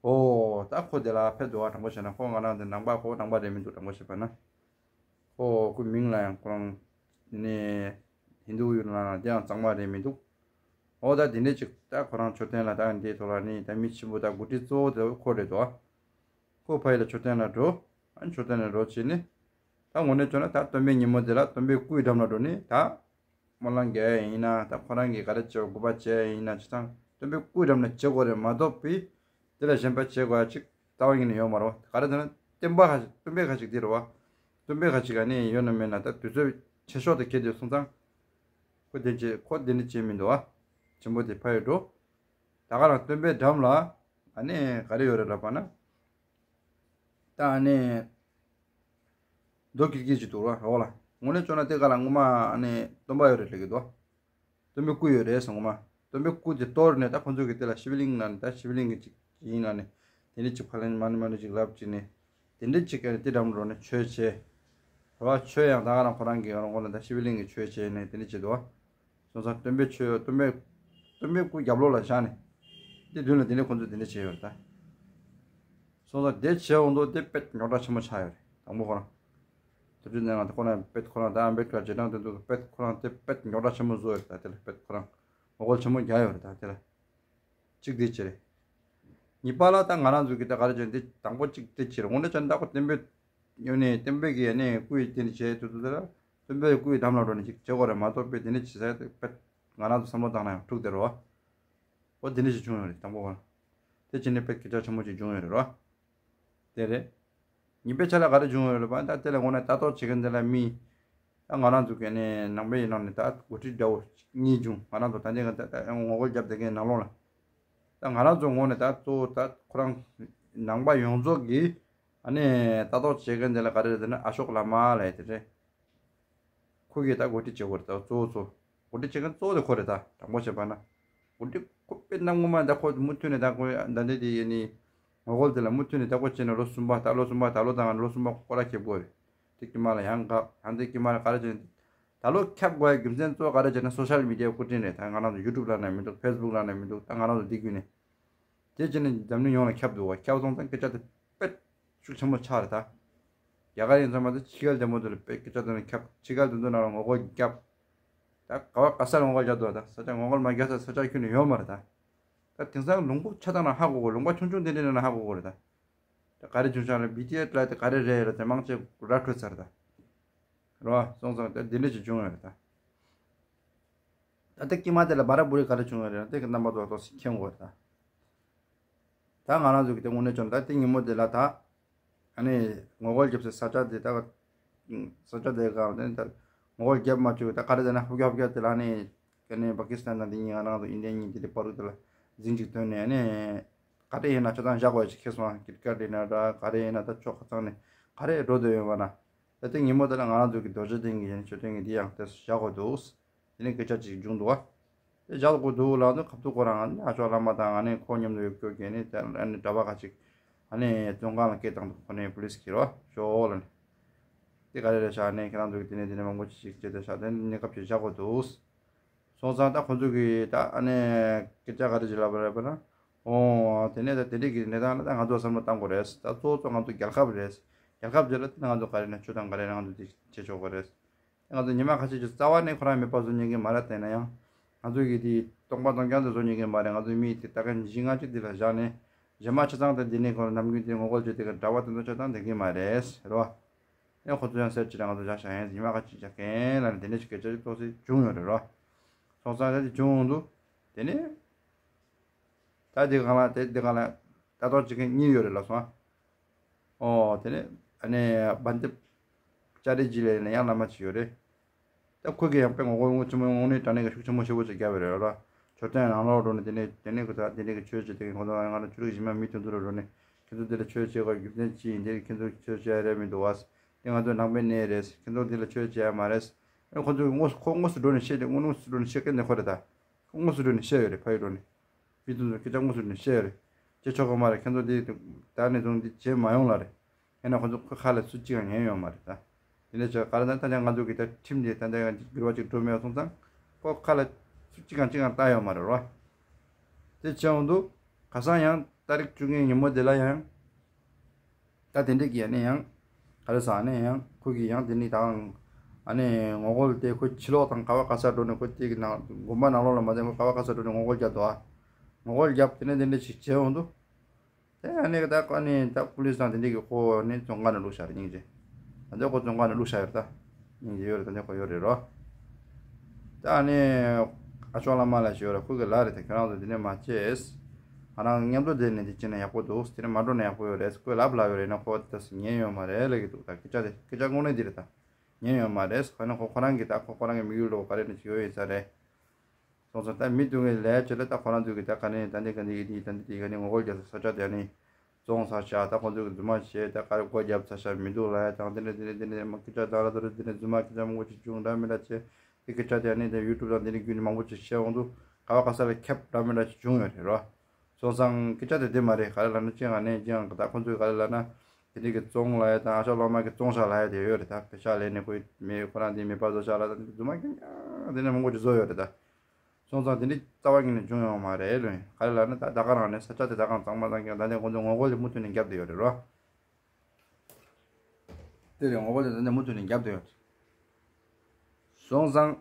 ཨོ་ད་ཁོ་དེ་ལ་ཕེབས་འདུག་བ། དྲང་པོ་བཤད་ན་ཁོ་ང་རང་འདི་ནང་པ་ཁོ་ནང་པ་རེད་མི་འདུག་དྲང་པོ་བཤད་པ་ན། ཁོ་ཁོའི་མིང་ལ་ཡང་ཁོ་རང་ནས་ཧིན་དུ་ཡུལ་ལ་དེ་ཡང་གཙང་མ་རེད་མི་འདུག་ཨོ་ད་དེ་འདྲས་ཅིག་ད་ཁོ་རང་མཆོད་རྟེན་ལ་ད་འདིའི་ཐོག་ལ་ནི་ད་མི་ཆེན་པོ་ད་འགོ་ཁྲིད་གཙོ་བོ་དེ་ཁོ་རེད་དོ། ཁོ་ཕ་ཡུལ་ལ་མཆོད་རྟེན་ལ་འགྲོ། ཨ་མཆོད་རྟེན་ལ་འགྲོ་བྱས་ནི། ད་དངོས་གནས་བྱུང་ན་ད་སྟོན་པའི་ཉིན་མོ་དེ་ལ་སྟོན་པའི་སྐུའི་འགྲམ་ལ་འགྲོ་ནི་ད། སྨོན་ལམ་རྒྱག་ཡ་ཡིན་ན་ད་ཁོ་རང་གིས་ག་རེ་བྱས་དགོས་པ་བྱས་ཡ་ཡིན་ན་ཅི་ཚང་སྟོན་པའི་སྐུའི་འགྲམ་ལ་བྱེད་དགོས་རེད་མ་གཏོགས་པའི་དེ་ལ་གཞན་པ་བྱེད་དགོས་ཡ་ཅིག་རྩ་བ་ཉིད་ནས་ཡོད་མ་རེད་བ། ག་རེ་ཟེར་ན་སྟོན་པ་ཁ་ཅིག་སྟོན་པའི་ཁ་ཅིག་དེ་རེད་བ། སྟོན་པའི་ཁ་ཅིག་ག་ནས་ཡོད་ན་མེད་ན་ད་དུས་ཚོད་ཆེ་ཤོས་དེ་ཁེལ་དུས་སོང་ཙང་། ཁོ་དེ་བྱེད་ཁོ་དེ་འདྲ་བྱེད་མི་འདུག་བ། ཆེན་པོ་དེ་ཕ་ཡུལ་འགྲོ། ད་ག་རང་སྟོན་པའི་འགྲམ་ལ་ཨ་ནི་ག་རེ་ཡོད་རེད་ལབ་པ་ན། ད་ཨ་ནི་རྡོ་ཀིར་ཀིར་ཅིག་འདུག་ར་འོག་ལ། དངོས་གནས་བྱུང་ན་དེ་ག་ལ་ངོ་མ་ཨ་ནི་སྟོན་པ་ཡོད་རེད་ལབ་ཀྱི་འདུག་སྟོན་པའི་སྐུ་ཡོད་རེད་ཟེར་ངོ་མ། སྟོན་པའི་སྐུ་དེ་གཏོར་ནས་ད་ཁོ་ཚོ་གི་དེ་ལ་ཤིབ་ལིང་ལབ་ནས་ད་ཤིབ་ལིང་གི་ཅིག་ཡིན་ལབ་ནས། དེ་འདྲ་ཅིག་ཕ་ལན་མ་ནི་མ་ནི་ཅིག་ལབ་ཅིག་ནས། དེ་འདྲ་ཅིག་ག་ནས་དེ་འགྲམ་འགྲོ་ནས་ཆོས་བྱས། ར་བ་ཆོས་ཡང་ད་ག་རང་ཁོ་རང་གི་ཡོང་རོགས་ལ་ད་ཤིབ་ལིང་གི་ཆོས་བྱས་ནས་དེ་འདྲ་བྱེད་འདུག་བ། སོང་ཙང་སྟོན་པའི་ཆོས་སྟོན་པའི་སྟོན་པའི་སྐུ་རྒྱབ་ལོགས་ལ་བཞག་ནས། དེ་མདུན་ལ་དེ་འདྲ་ཁོ་ཚོས་དེ་འདྲ་བྱས་ཡོད་རེད་ད། སོང་ཙང་དེ་བྱས་འོང་དུས་དེ་དཔེ་རྙོག་དྲ་ཆེན་པོ་ཆགས་ཡོད་རེད་དང་པོ་ཁོ་རང་། དེ་དུས་ནས་ང་ད་ཁོ་རང་དཔེ་ཁོ་རང་ད་ཨམ་བེད་ཀར་རྗེས་འབྲང་དེ་ཚོ་གི་དཔེ་ཁོ་རང་དེ་དཔེ་རྙོག་དྲ་ཆེན་པོ་བཟོ་ཡོད་རེད་ད། དེ་ལ་དཔེ་ཁོ་རང་ངོ་རྒོལ་ཆེན་པོ་རྒྱག་ཡོད་རེད་ད་དེ་ལ། གཅིག་དེ་བྱས་རེད། གཉིས་པ་ལ་ད་ང་རང་ཚོ་གི་ད་ག་རེ་བྱས་འདི་དང་པོ་གཅིག་དེ་བྱས་རེད། འོ་ན་ཅང་ད་ཁོ་བསྟན་པའི་ཡོད་ནས་བསྟན་པའི་གི་ཡ་ནས་སྐུ་ཡི་དེ་འདྲ་བྱས་དུས་ཚོད་དེ་ལ་བསྟན་པའི་སྐུ་ཡི་འགྲམ་ལ་འགྲོ་ནས་ཅིག་བྱེད་དགོས་རེད་མ་གཏོགས་པའི་དེ་འདྲ་བྱེད་ས་དེ་དཔེ་ང་རང་ཚོ་བསམ་བློ་བཏང་ན་ཡང་འཁྲུག་བསྡད་རེད་བ། འོ་དེ་འདྲ་ཞིག་བྱུང་ཡོད་རེད་དང་པོ་བ། དེ་བྱས་ནས་དཔེ་སྐད་ཆ་ཆེན་པོ་ཅིག་བྱུང་ཡོད་རེད་རོ། དེ་རེད། ཉིན་པའི་ཆ་ལ་ག་རེ་བྱུང་ཡོད་རེད་པ། ད་དེ་ལ་ངོ་ནས་ལྟ་རྟོག་བྱེད་མཁན་དེ་ལ་མི། ད་ང་རང་ཚོ་གི་ནས་ནང་པའི་ཡིན་ནང་ནས་ད་འགོ་ཁྲིད་འདྲ་བོ་གཉིས་བྱུང་། ང་རང་ཚོ་ད་ལྟའི་ད་ད་ངོ་རྒོལ་རྒྱབ་བསྡད་མཁན་ནང་ལོགས་ལ། ད་ང་རང་ཚོ་ངོ་ནས་ད་གཙོ་བོ་ད་ཁོ་རང་ནང་པ་ཡོངས་རྫོགས་ཀྱི་ཨ་ནི་ལྟ་རྟོག་བྱེད་མཁན་དེ་ལ་ག་རེ་རེད་ཟེར་ན་ཨ་ཤོག་བླ་མ་ལབ་ཡ་དེ་རེད། ཁོ་གིས་ད་འགོ་ཁྲིད་བྱེད་དགོས་རེད་ད་གཙོ་བོ་ཚོ། འགོ་ཁྲིད་བྱེད་མཁན་གཙོ་བོ་དེ་ཁོ་རེད་ད་དྲང་པོ་བཤད་པ་ན། འགོ་ཁྲིད་ཁོ་དཔེ་གནམ་ངོ་མ་ད་ཁོ་མུ་མཐུད་ནས་ད་ཁོ་ད་འདི་དེ་ཡིན་ནི། ངོ་རྒོལ་དེ་ལ་མུ་མཐུད་ནས་ད་ཁོ་བྱས་ནས་ལོ་གསུམ་པ་ད་ལོ་གསུམ་པ་ད་ལོ་དང་ལོ་གསུམ་པ་སྐོར་ར་ཁེབས་དགོས་རེད། དེ་དཀྱིལ་མ་ལ་ཡང་འགག་ཡང་དེ་དཀྱིལ་མ་ལ་ག་རེ་བྱས་ནས་ད་ལོ་ཁེབས་དགོས་ཡ་རྒྱུ་མཚན་གཙོ་བོ་ག་རེ་བྱས་ན་སོ་ཤལ་མི་ཌི་ཡའི་སྐུ་དྲིན་རེད། ད་ང་རང་ཚོ་ཡུ་ཊུབ་ལབ་ན་མི་འདུག་ཕེ་སི་བུག་ལབ་ན་མི་འདུག་ད་ང་རང་ཚོ་འདི་བརྒྱུད་ནས། དེ་བྱས་ནས་འཛམ་གླིང་ཡོངས་ལ་ཁྱབ་འདུག་བ། ཁྱབ་སོང་ཙང་སྐད་ཆ་དེ་དཔེ་ཤུགས་ཆེན་པོ་ཆགས་རེད་ད། རྒྱ་གར་ཡིན་ཙང་མ་གཏོགས་ཕྱི་རྒྱལ་དེ་མོ་དེ་ལ་དཔེ་སྐད་ཆ་དེ་ནི་ཁྱབ། ཕྱི་རྒྱལ་དེ་ཚོ་ནང་ལ་ངོ་རྒོལ་བརྒྱབ། ད་ག་བ་ག་ས་ལ་ངོ་རྒོལ་བརྒྱབ་འདུག་ད་ས་ཆ་ངོ་རྒོལ་མ་བརྒྱབ་ས་ས་ཆ་ཁྱོན་ནས་ཡོད་མ་རེད་ད། ད་དེང་སང་ལུང་པ་ཆ་ཚང་ནང་ཧ་གོ་གོ། ལུང་པ་ཆུང་ཆུང་དེ་འདྲ་ནང་ཧ་གོ་གོ་རེད་ད། ད་ག་རེ་བྱུང་བྱུང་རེད། བི་ཊི་ཨེས་ལ་དེ་ག་རེ་རེད་རེད་དེ་མང་ཆེ་ར་འཕྲོད་ཚར་ད། རེད་བ། སོང་ཙང་ད་འདི་འདྲ་ཅིག་བྱུང་ཡོད་རེད་ད། ད་ལྟ་དཀྱིལ་མ་དེ་ལ་སྦ་ར་པུ་རི་ག་རེ་བྱུང་ཡོད་རེད་ན་དེ་གི་རྣམ་པ་ཏོག་ཏོག་ཞིག་མཁྱེན་དགོས་རེད་ད། ད་ང་རང་ཚོ་གི་དེ་དངོས་གནས་བྱུང་ད་དེ་ཉིན་མོ་དེ་ལ་ད། ཨ་ནི་ངོ་རྒོལ་རྒྱབ་སའི་ས་ཆ་དེ་ད། ས་ཆ་དེ་ག་དེ་ད་ངོ་རྒོལ་རྒྱབ་མ་བཅུག་ད་ག་རེ་ཟེར་ན་ཧུ་རྒྱ་ཧུ་རྒྱ་དེ་ལ་ཨ་ནི། ཨ་ནི་པ་ཀི་སི་ཐན་དང་དེ་གཉིས་ང་རང་ཚོ་ཨིན་ཌི་ཡ་གཉིས་དེ་དེ་བར་དུ་དེ་ལ་འཛིང་ཅིག་བཏོན་ནས་ཨ་ནི། ག་རེ་ཡིན་ན་ཆ་ཚང་བཞག་དགོས་ཅིག་ཁེལ་སོང་། ཀིཊ་ཀཊ་ཡིན་ན་འདྲ་ག་རེ་ཡིན་ན་ད་ཕྱོགས་ཁ་ཚང་ནས་ག་རེ་འགྲོ་འདོད་ཡོད་པ་ན། ད་ལྟའི་ཉིན་མོ་དེ་ལ་ང་རང་ཚོ་གི་རྡོ་རྗེ་གདན་གྱི་ཡན་མཆོད་རྟེན་གྱི་འདི་ཡང་དེ་བཞག་དགོས་འདུག་དེ་ནས་སྐད་ཆ་ཅིག་བྱུང་འདུག་བ། དེ་བཞག་དགོས་འདུག་ལབ་དུས་ཁ་ཐུག་ཁོ་རང་ཨ་ཅོག་བླ་མ་དང་ཨ་ནི་ཁོ་མཉམ་དུ་ཡོད་སྐྱོ་གས་ནི་དེ་ཨ་ནི་གྲྭ་པ་ཁ་ཅིག་ཨ་ནི་བཙོན་ཁང་ལ་སྐད་བཏང་འདུག་ཁོ་ནས་པུ་ལིས་ཁྱེར་བ་ཤོག་ལ་ནི། དེ་ག་རེ་རེད་ཤག་ནས་ཁྱེད་རང་ཚོ་གི་དེ་ནས་དེ་ནས་མང་པོ་ཅིག་བྱས་ཏེ་ཤག་དེ་ནས་གནས་སྐབས་ཅིག་བཞག་དགོས་འདུག་སོང་ཙང་ད་ཁོ་ཚོ་གིས་ད་ཨ་ནི་སྐད་ཆ་ག་རེ་ཞིག་ལབ་པ་རེད་པ་ན། ཨོ་དེ་ནས་ད་དེ་འདྲས་ཀྱི་གནས་སྟངས་ལ་ད་ང་ཚོ་བསམ་བློ་བཏང་དགོས་རེད། ད་གཙོ་བོ་གཙོ་ང་ཚོ་རྒྱལ་ཁབ་རེད། རྒྱལ་ཁབ་ཅིག་ལ་ད་ང་ཚོ་ག་རེ་ནས་ཆོས་དང་ག་རེ་ང་ཚོ་དེ་བྱེད་ཆོག་གི་རེད། ང་ཚོ་ཉི་མ་ཁ་ཤས་ཀྱི་རྩ་བ་ནས་ཁོ་རང་མེད་པ་བཟོ་ཉན་གི་མ་རེད། དེ་ན་ཡང་ང་ཚོ་གི་དེ་སྟོང་པ་སྟོང་རྐྱང་དུ་བཟོ་ཉན་གི་མ་རེད། ང་ཚོའི་མི་དེ་ད་ག་ཉི་ཤུ་ལྔ་བཅུ་དེ་ལ་བཞག་ནས་གཞན་མ་ཆ་ཚང་དེ་འདི་ནས་ཁོ་རང་ནམ་རྒྱུན་དེ་ངོ་རྒོལ་བྱེད་དེ་གི་གྲྭ་པ་དེ་ཚོ་ཆ་ཚང་བསྡད་གི་མ་རེད་རེད་བ། ཨེ་ཁོ་ཚོ་ཡང་སེར་ཅིག་ལ་ང་ཚོ་བཞག་བཞག་ཡིན་ཉི་མ་ཁ་ཅིག་བཞག་མཁན་ལ་ནི་དེ་འདྲ་ཞིག་སྐད་ཆ་ཏོག་ཙམ་བྱུང་ཡོད་རེད་རོ། སོང་ཙང་ད་དེ་བྱུང་འདུག་དེ་ནས་ད་དེ་གང་ལ་དེ་དེ་གང་ལ་ལྟ་རྟོག་བྱེད་མཁན་གཉིས་ཡོད་རེད་ལབ་སོང་ཨ། ཨོ་དེ་ནས་ཨ་ནི་བན་དེ་ཅ་རེ་ཇི་ལས་ནས་ཡང་བླ་མ་ཅིག་ཡོད་རེད། ད་ཁོས་ཀྱི་ཡང་དཔེ་ངོ་རྒོལ་ངོ་ཆེན་མོ་དངོས་གནས་དྲང་གནས་ཀྱི་ཤུགས་ཆེན་པོ་ཞེ་པོ་ཅིག་བརྒྱབ་པ་རེད་ར། མཆོད་རྟེན་ནང་ལོགས་འགྲོ་ནས་དེ་ནས་དེ་ནས་ཁོ་ཚོ་དེ་ནས་ཀྱི་ཆོས་བྱེད་དེ་ཁོ་ཚོ་ང་རང་ཆོས་ལུགས་གཞན་མ་མི་དེ་ཚོ་ལ་འགྲོ་ནས་ཁྱེད་ཚོ་དེ་ལ་ཆོས་བྱེད་དགོས་རྒྱུ་མཚན་ཅི་ཡིན། དེ་ཁྱེད་ཚོ་ཆོས་བྱེད་ཡ་རེད་མི་འདུག་བ། དེ་ང་ཚོ་ནང་པའི་གནས་རེད། ཁྱེད་ཚོ་དེ་ལ་ཆོས་བྱེད་ཡ་མ་རེད། ཨེ་ཁོ་ཚོ་དངོས་སུ་ཁོ་དངོས་སུ་འགྲོ་ནས་བཤད་དེ་དངོས་དངོས་སུ་འགྲོ་ནས་བཤད་མཁན་དེ་ཁོ་རེད་ད། དངོས་སུ་འགྲོ་ནས་བཤད་ཡོད་རེད་ཕ་ཡུལ་འགྲོ་ནས། མི་དེ་ཚོ་སྐད་ཆ་དངོས་སུ་ནས་བཤད་ཡོད་རེད། བྱེད་ཆོག་གི་མ་རེད། ཁྱེད་ཚོ་འདི་ད་ནས་བཟུང་འདི་བྱེད་མ་ཡོང་ལ་རེད། ཡིན་ན་ཁོ་ཚོ་ཁ་ལ་སུ་གཅིག་ཀྱང་ཉན་ཡོད་མ་རེད་ད། དེ་ནས་ཆ་ག་རེ་ད་ད་ང་ཚོ་གི་ད་ཁྲིམས་དེ་ད་ད་འགྱུར་བ་ཅིག་འགྲོ་མེད་སོང་ཙང་ཁོ་ཁ་ལ་སུ་གཅིག་ཀྱང་གཅིག་ཀྱང་བལྟ་ཡོད་མ་རེད་རོ། དེ་བྱས་འོང་དུས་ཁ་སང་ཡང་ཏ་རིག་བཅུ་གཉིས་ཉིན་མོ་དེ་ལ་ཡང་། ད་དེ་འདྲས་ཀྱི་ཨ་ནི་ཡང་ག་རེ་ཟ་ཨ་ནི་ཡང་ཁོ་གི་ཡང་དེ་ནི་དང་ཨ་ནི་ངོ་རྒོལ་དེ་ཁོ་ཕྱི་ལོགས་དང་ག་བ་ག་ས་འགྲོ་ནས་ཁོ་དེ་གི་ནང་དགོན་པ་ནང་ལོགས་ལ་མ་བསྡད་ཁོ་ག་བ་ག་ས་འགྲོ་ནས་ངོ་རྒོལ་རྒྱབ་འདུག་ཨ། ངོ་རྒོལ་རྒྱབ་དེ་ནས་དེ་འདྲས་ཞིག་བྱས་འོང་དུས། དེ་ཨ་ནི་ད་ཨ་ནི་ད་པུ་ལིས་དང་དེ་འདྲས་ཀྱི་ཁོ་ནི་བཙོན་ཁང་ནས་བླུགས་བཞག་རེད་སྙིང་རྗེ། ད་འདི་ཁོ་བཙོན་ཁང་ནས་བླུགས་བཞག་ཡོད་རེད་ད། སྙིང་རྗེ་ཡོད་རེད་ད་འདི་ཁོ་ཡོད་རེད་རོ། ད་ཨ་ནི་ཨ་ཅོག་བླ་མ་ལ་ཞིག་ཡོད་རེད་ཁོ་གི་ལ་རེད་ད་ཁྱོད་རང་ཚོ་འདི་ནས་མ་བྱེད། ང་རང་མཉམ་དུ་བསྡད་ནས་འདི་བྱེད་ན་ཡག་པོ་འདུག་དེ་ནས་མ་འགྲོ་ན་ཡག་པོ་ཡོད་རེད་ཁོས་ལབ་ལབ་ཡོད་རེད་ན་ཁོ་ད་ཉན་ཡོད་མ་རེད་ལབ་ཀྱི་འདུག་ད་སྐད་ཆ་དེ་སྐད་ཆ་དངོས་གནས་འདི་རེད་ད། ཉན་ཡོད་མ་རེད་ཁོ་ན་ཁོ་ཁོ་རང་གི་ད་ཁོ་ཁོ་རང་གི་དམིགས་ཡུལ་ལོ་ག་རེ་ནས་ཅིག་ཡོད་ཡིན་ས་རེད། སོང་ཙང་ད་མི་དུ་ངའི་ལས་བྱེད་ལ་ད་ཁོ་རང་ཚོ་གི་ད་ག་ནས་ད་འདི་ག་འདི་གི་འདི་ད་འདི་དེ་ག་ནས་ངོ་རྒོལ་རྒྱབ་ས་ས་ཆ་དེ་ནི་བཙོང་ས་ཆ་ད་ཁོ་ཚོ་གི་རྫུན་མ་བྱས་ད་ག་རེ་སྒོ་རྒྱབ་ས་ཆ་མི་འདུག་ལ་ཡ་དང་དེ་འདྲ་དེ་འདྲ་དེ་འདྲ་མ་སྐད་ཆ་ད་ལ་ད་རེ་དེ་འདྲ་རྫུན་མ་སྐད་ཆ་མང་པོ་ཅིག་བྱུང་འདྲ་མི་འདྲ་བྱས་དེ་སྐད་ཆ་དེ་ནི་དེ་ཡུ་ཊུབ་དང་དེ་འདྲ་བརྒྱུད་ནས་མང་པོ་ཅིག་བཤད་འོང་དུས་ག་བ་ག་ས་ལ་ཁྱབ་འདྲ་མི་འདྲ་ཅིག་བྱུང་ཡོད་རེད་རོ། སོང་ཙང་སྐད་ཆ་དེ་དེ་མ་རེད་ག་རེ་ལབ་ན་ཅི་ང་ནས་ཅི་ཡང་ད་ཁོ་ཚོས་ག་རེ་ལབ་ན་དེ་འདྲ་གི་བཙོང་ལ་ཡ་དང་ཨ་ཤ་ལོ་མ་གི་བཙོང་ཤ་ལ་ཡ་དེ་ཡོད་རེད་ད་པེ་ཤ་ལས་ནས་ཁོའི་མི་ཁོ་རང་དེ་མི་པ་བཟོ་ཤ་ལ་ད་རྫུན་མ་སྐད་ཆ་དེ་འདྲ་མང་པོ་ཅིག་བཟོ་ཡོད་རེད་ད། སོང་ཙང་དེ་འདྲའི་རྩ་བ་ཉིད་ནས་བྱུང་ཡོང་མ་རེད་ལོས། ག་རེ་ལབ་ན་ད་ད་ག་རང་ནས་ས་ཆ་དེ་ད་གང་གཙང་མ་གཙང་རྐྱང་ད་ནས་ཁོང་ཚོ་ངོ་རྒོལ་དེ་མུ་མཐུད་ནས་བརྒྱབ་བསྡད་ཡོད་རེད་རོ། དེ་རེད་ངོ་རྒོལ་དེ་ད་ནས་མུ་མཐུད་ནས་བརྒྱབ་བསྡད་ཡོད་རེད། སོང་ཙང་།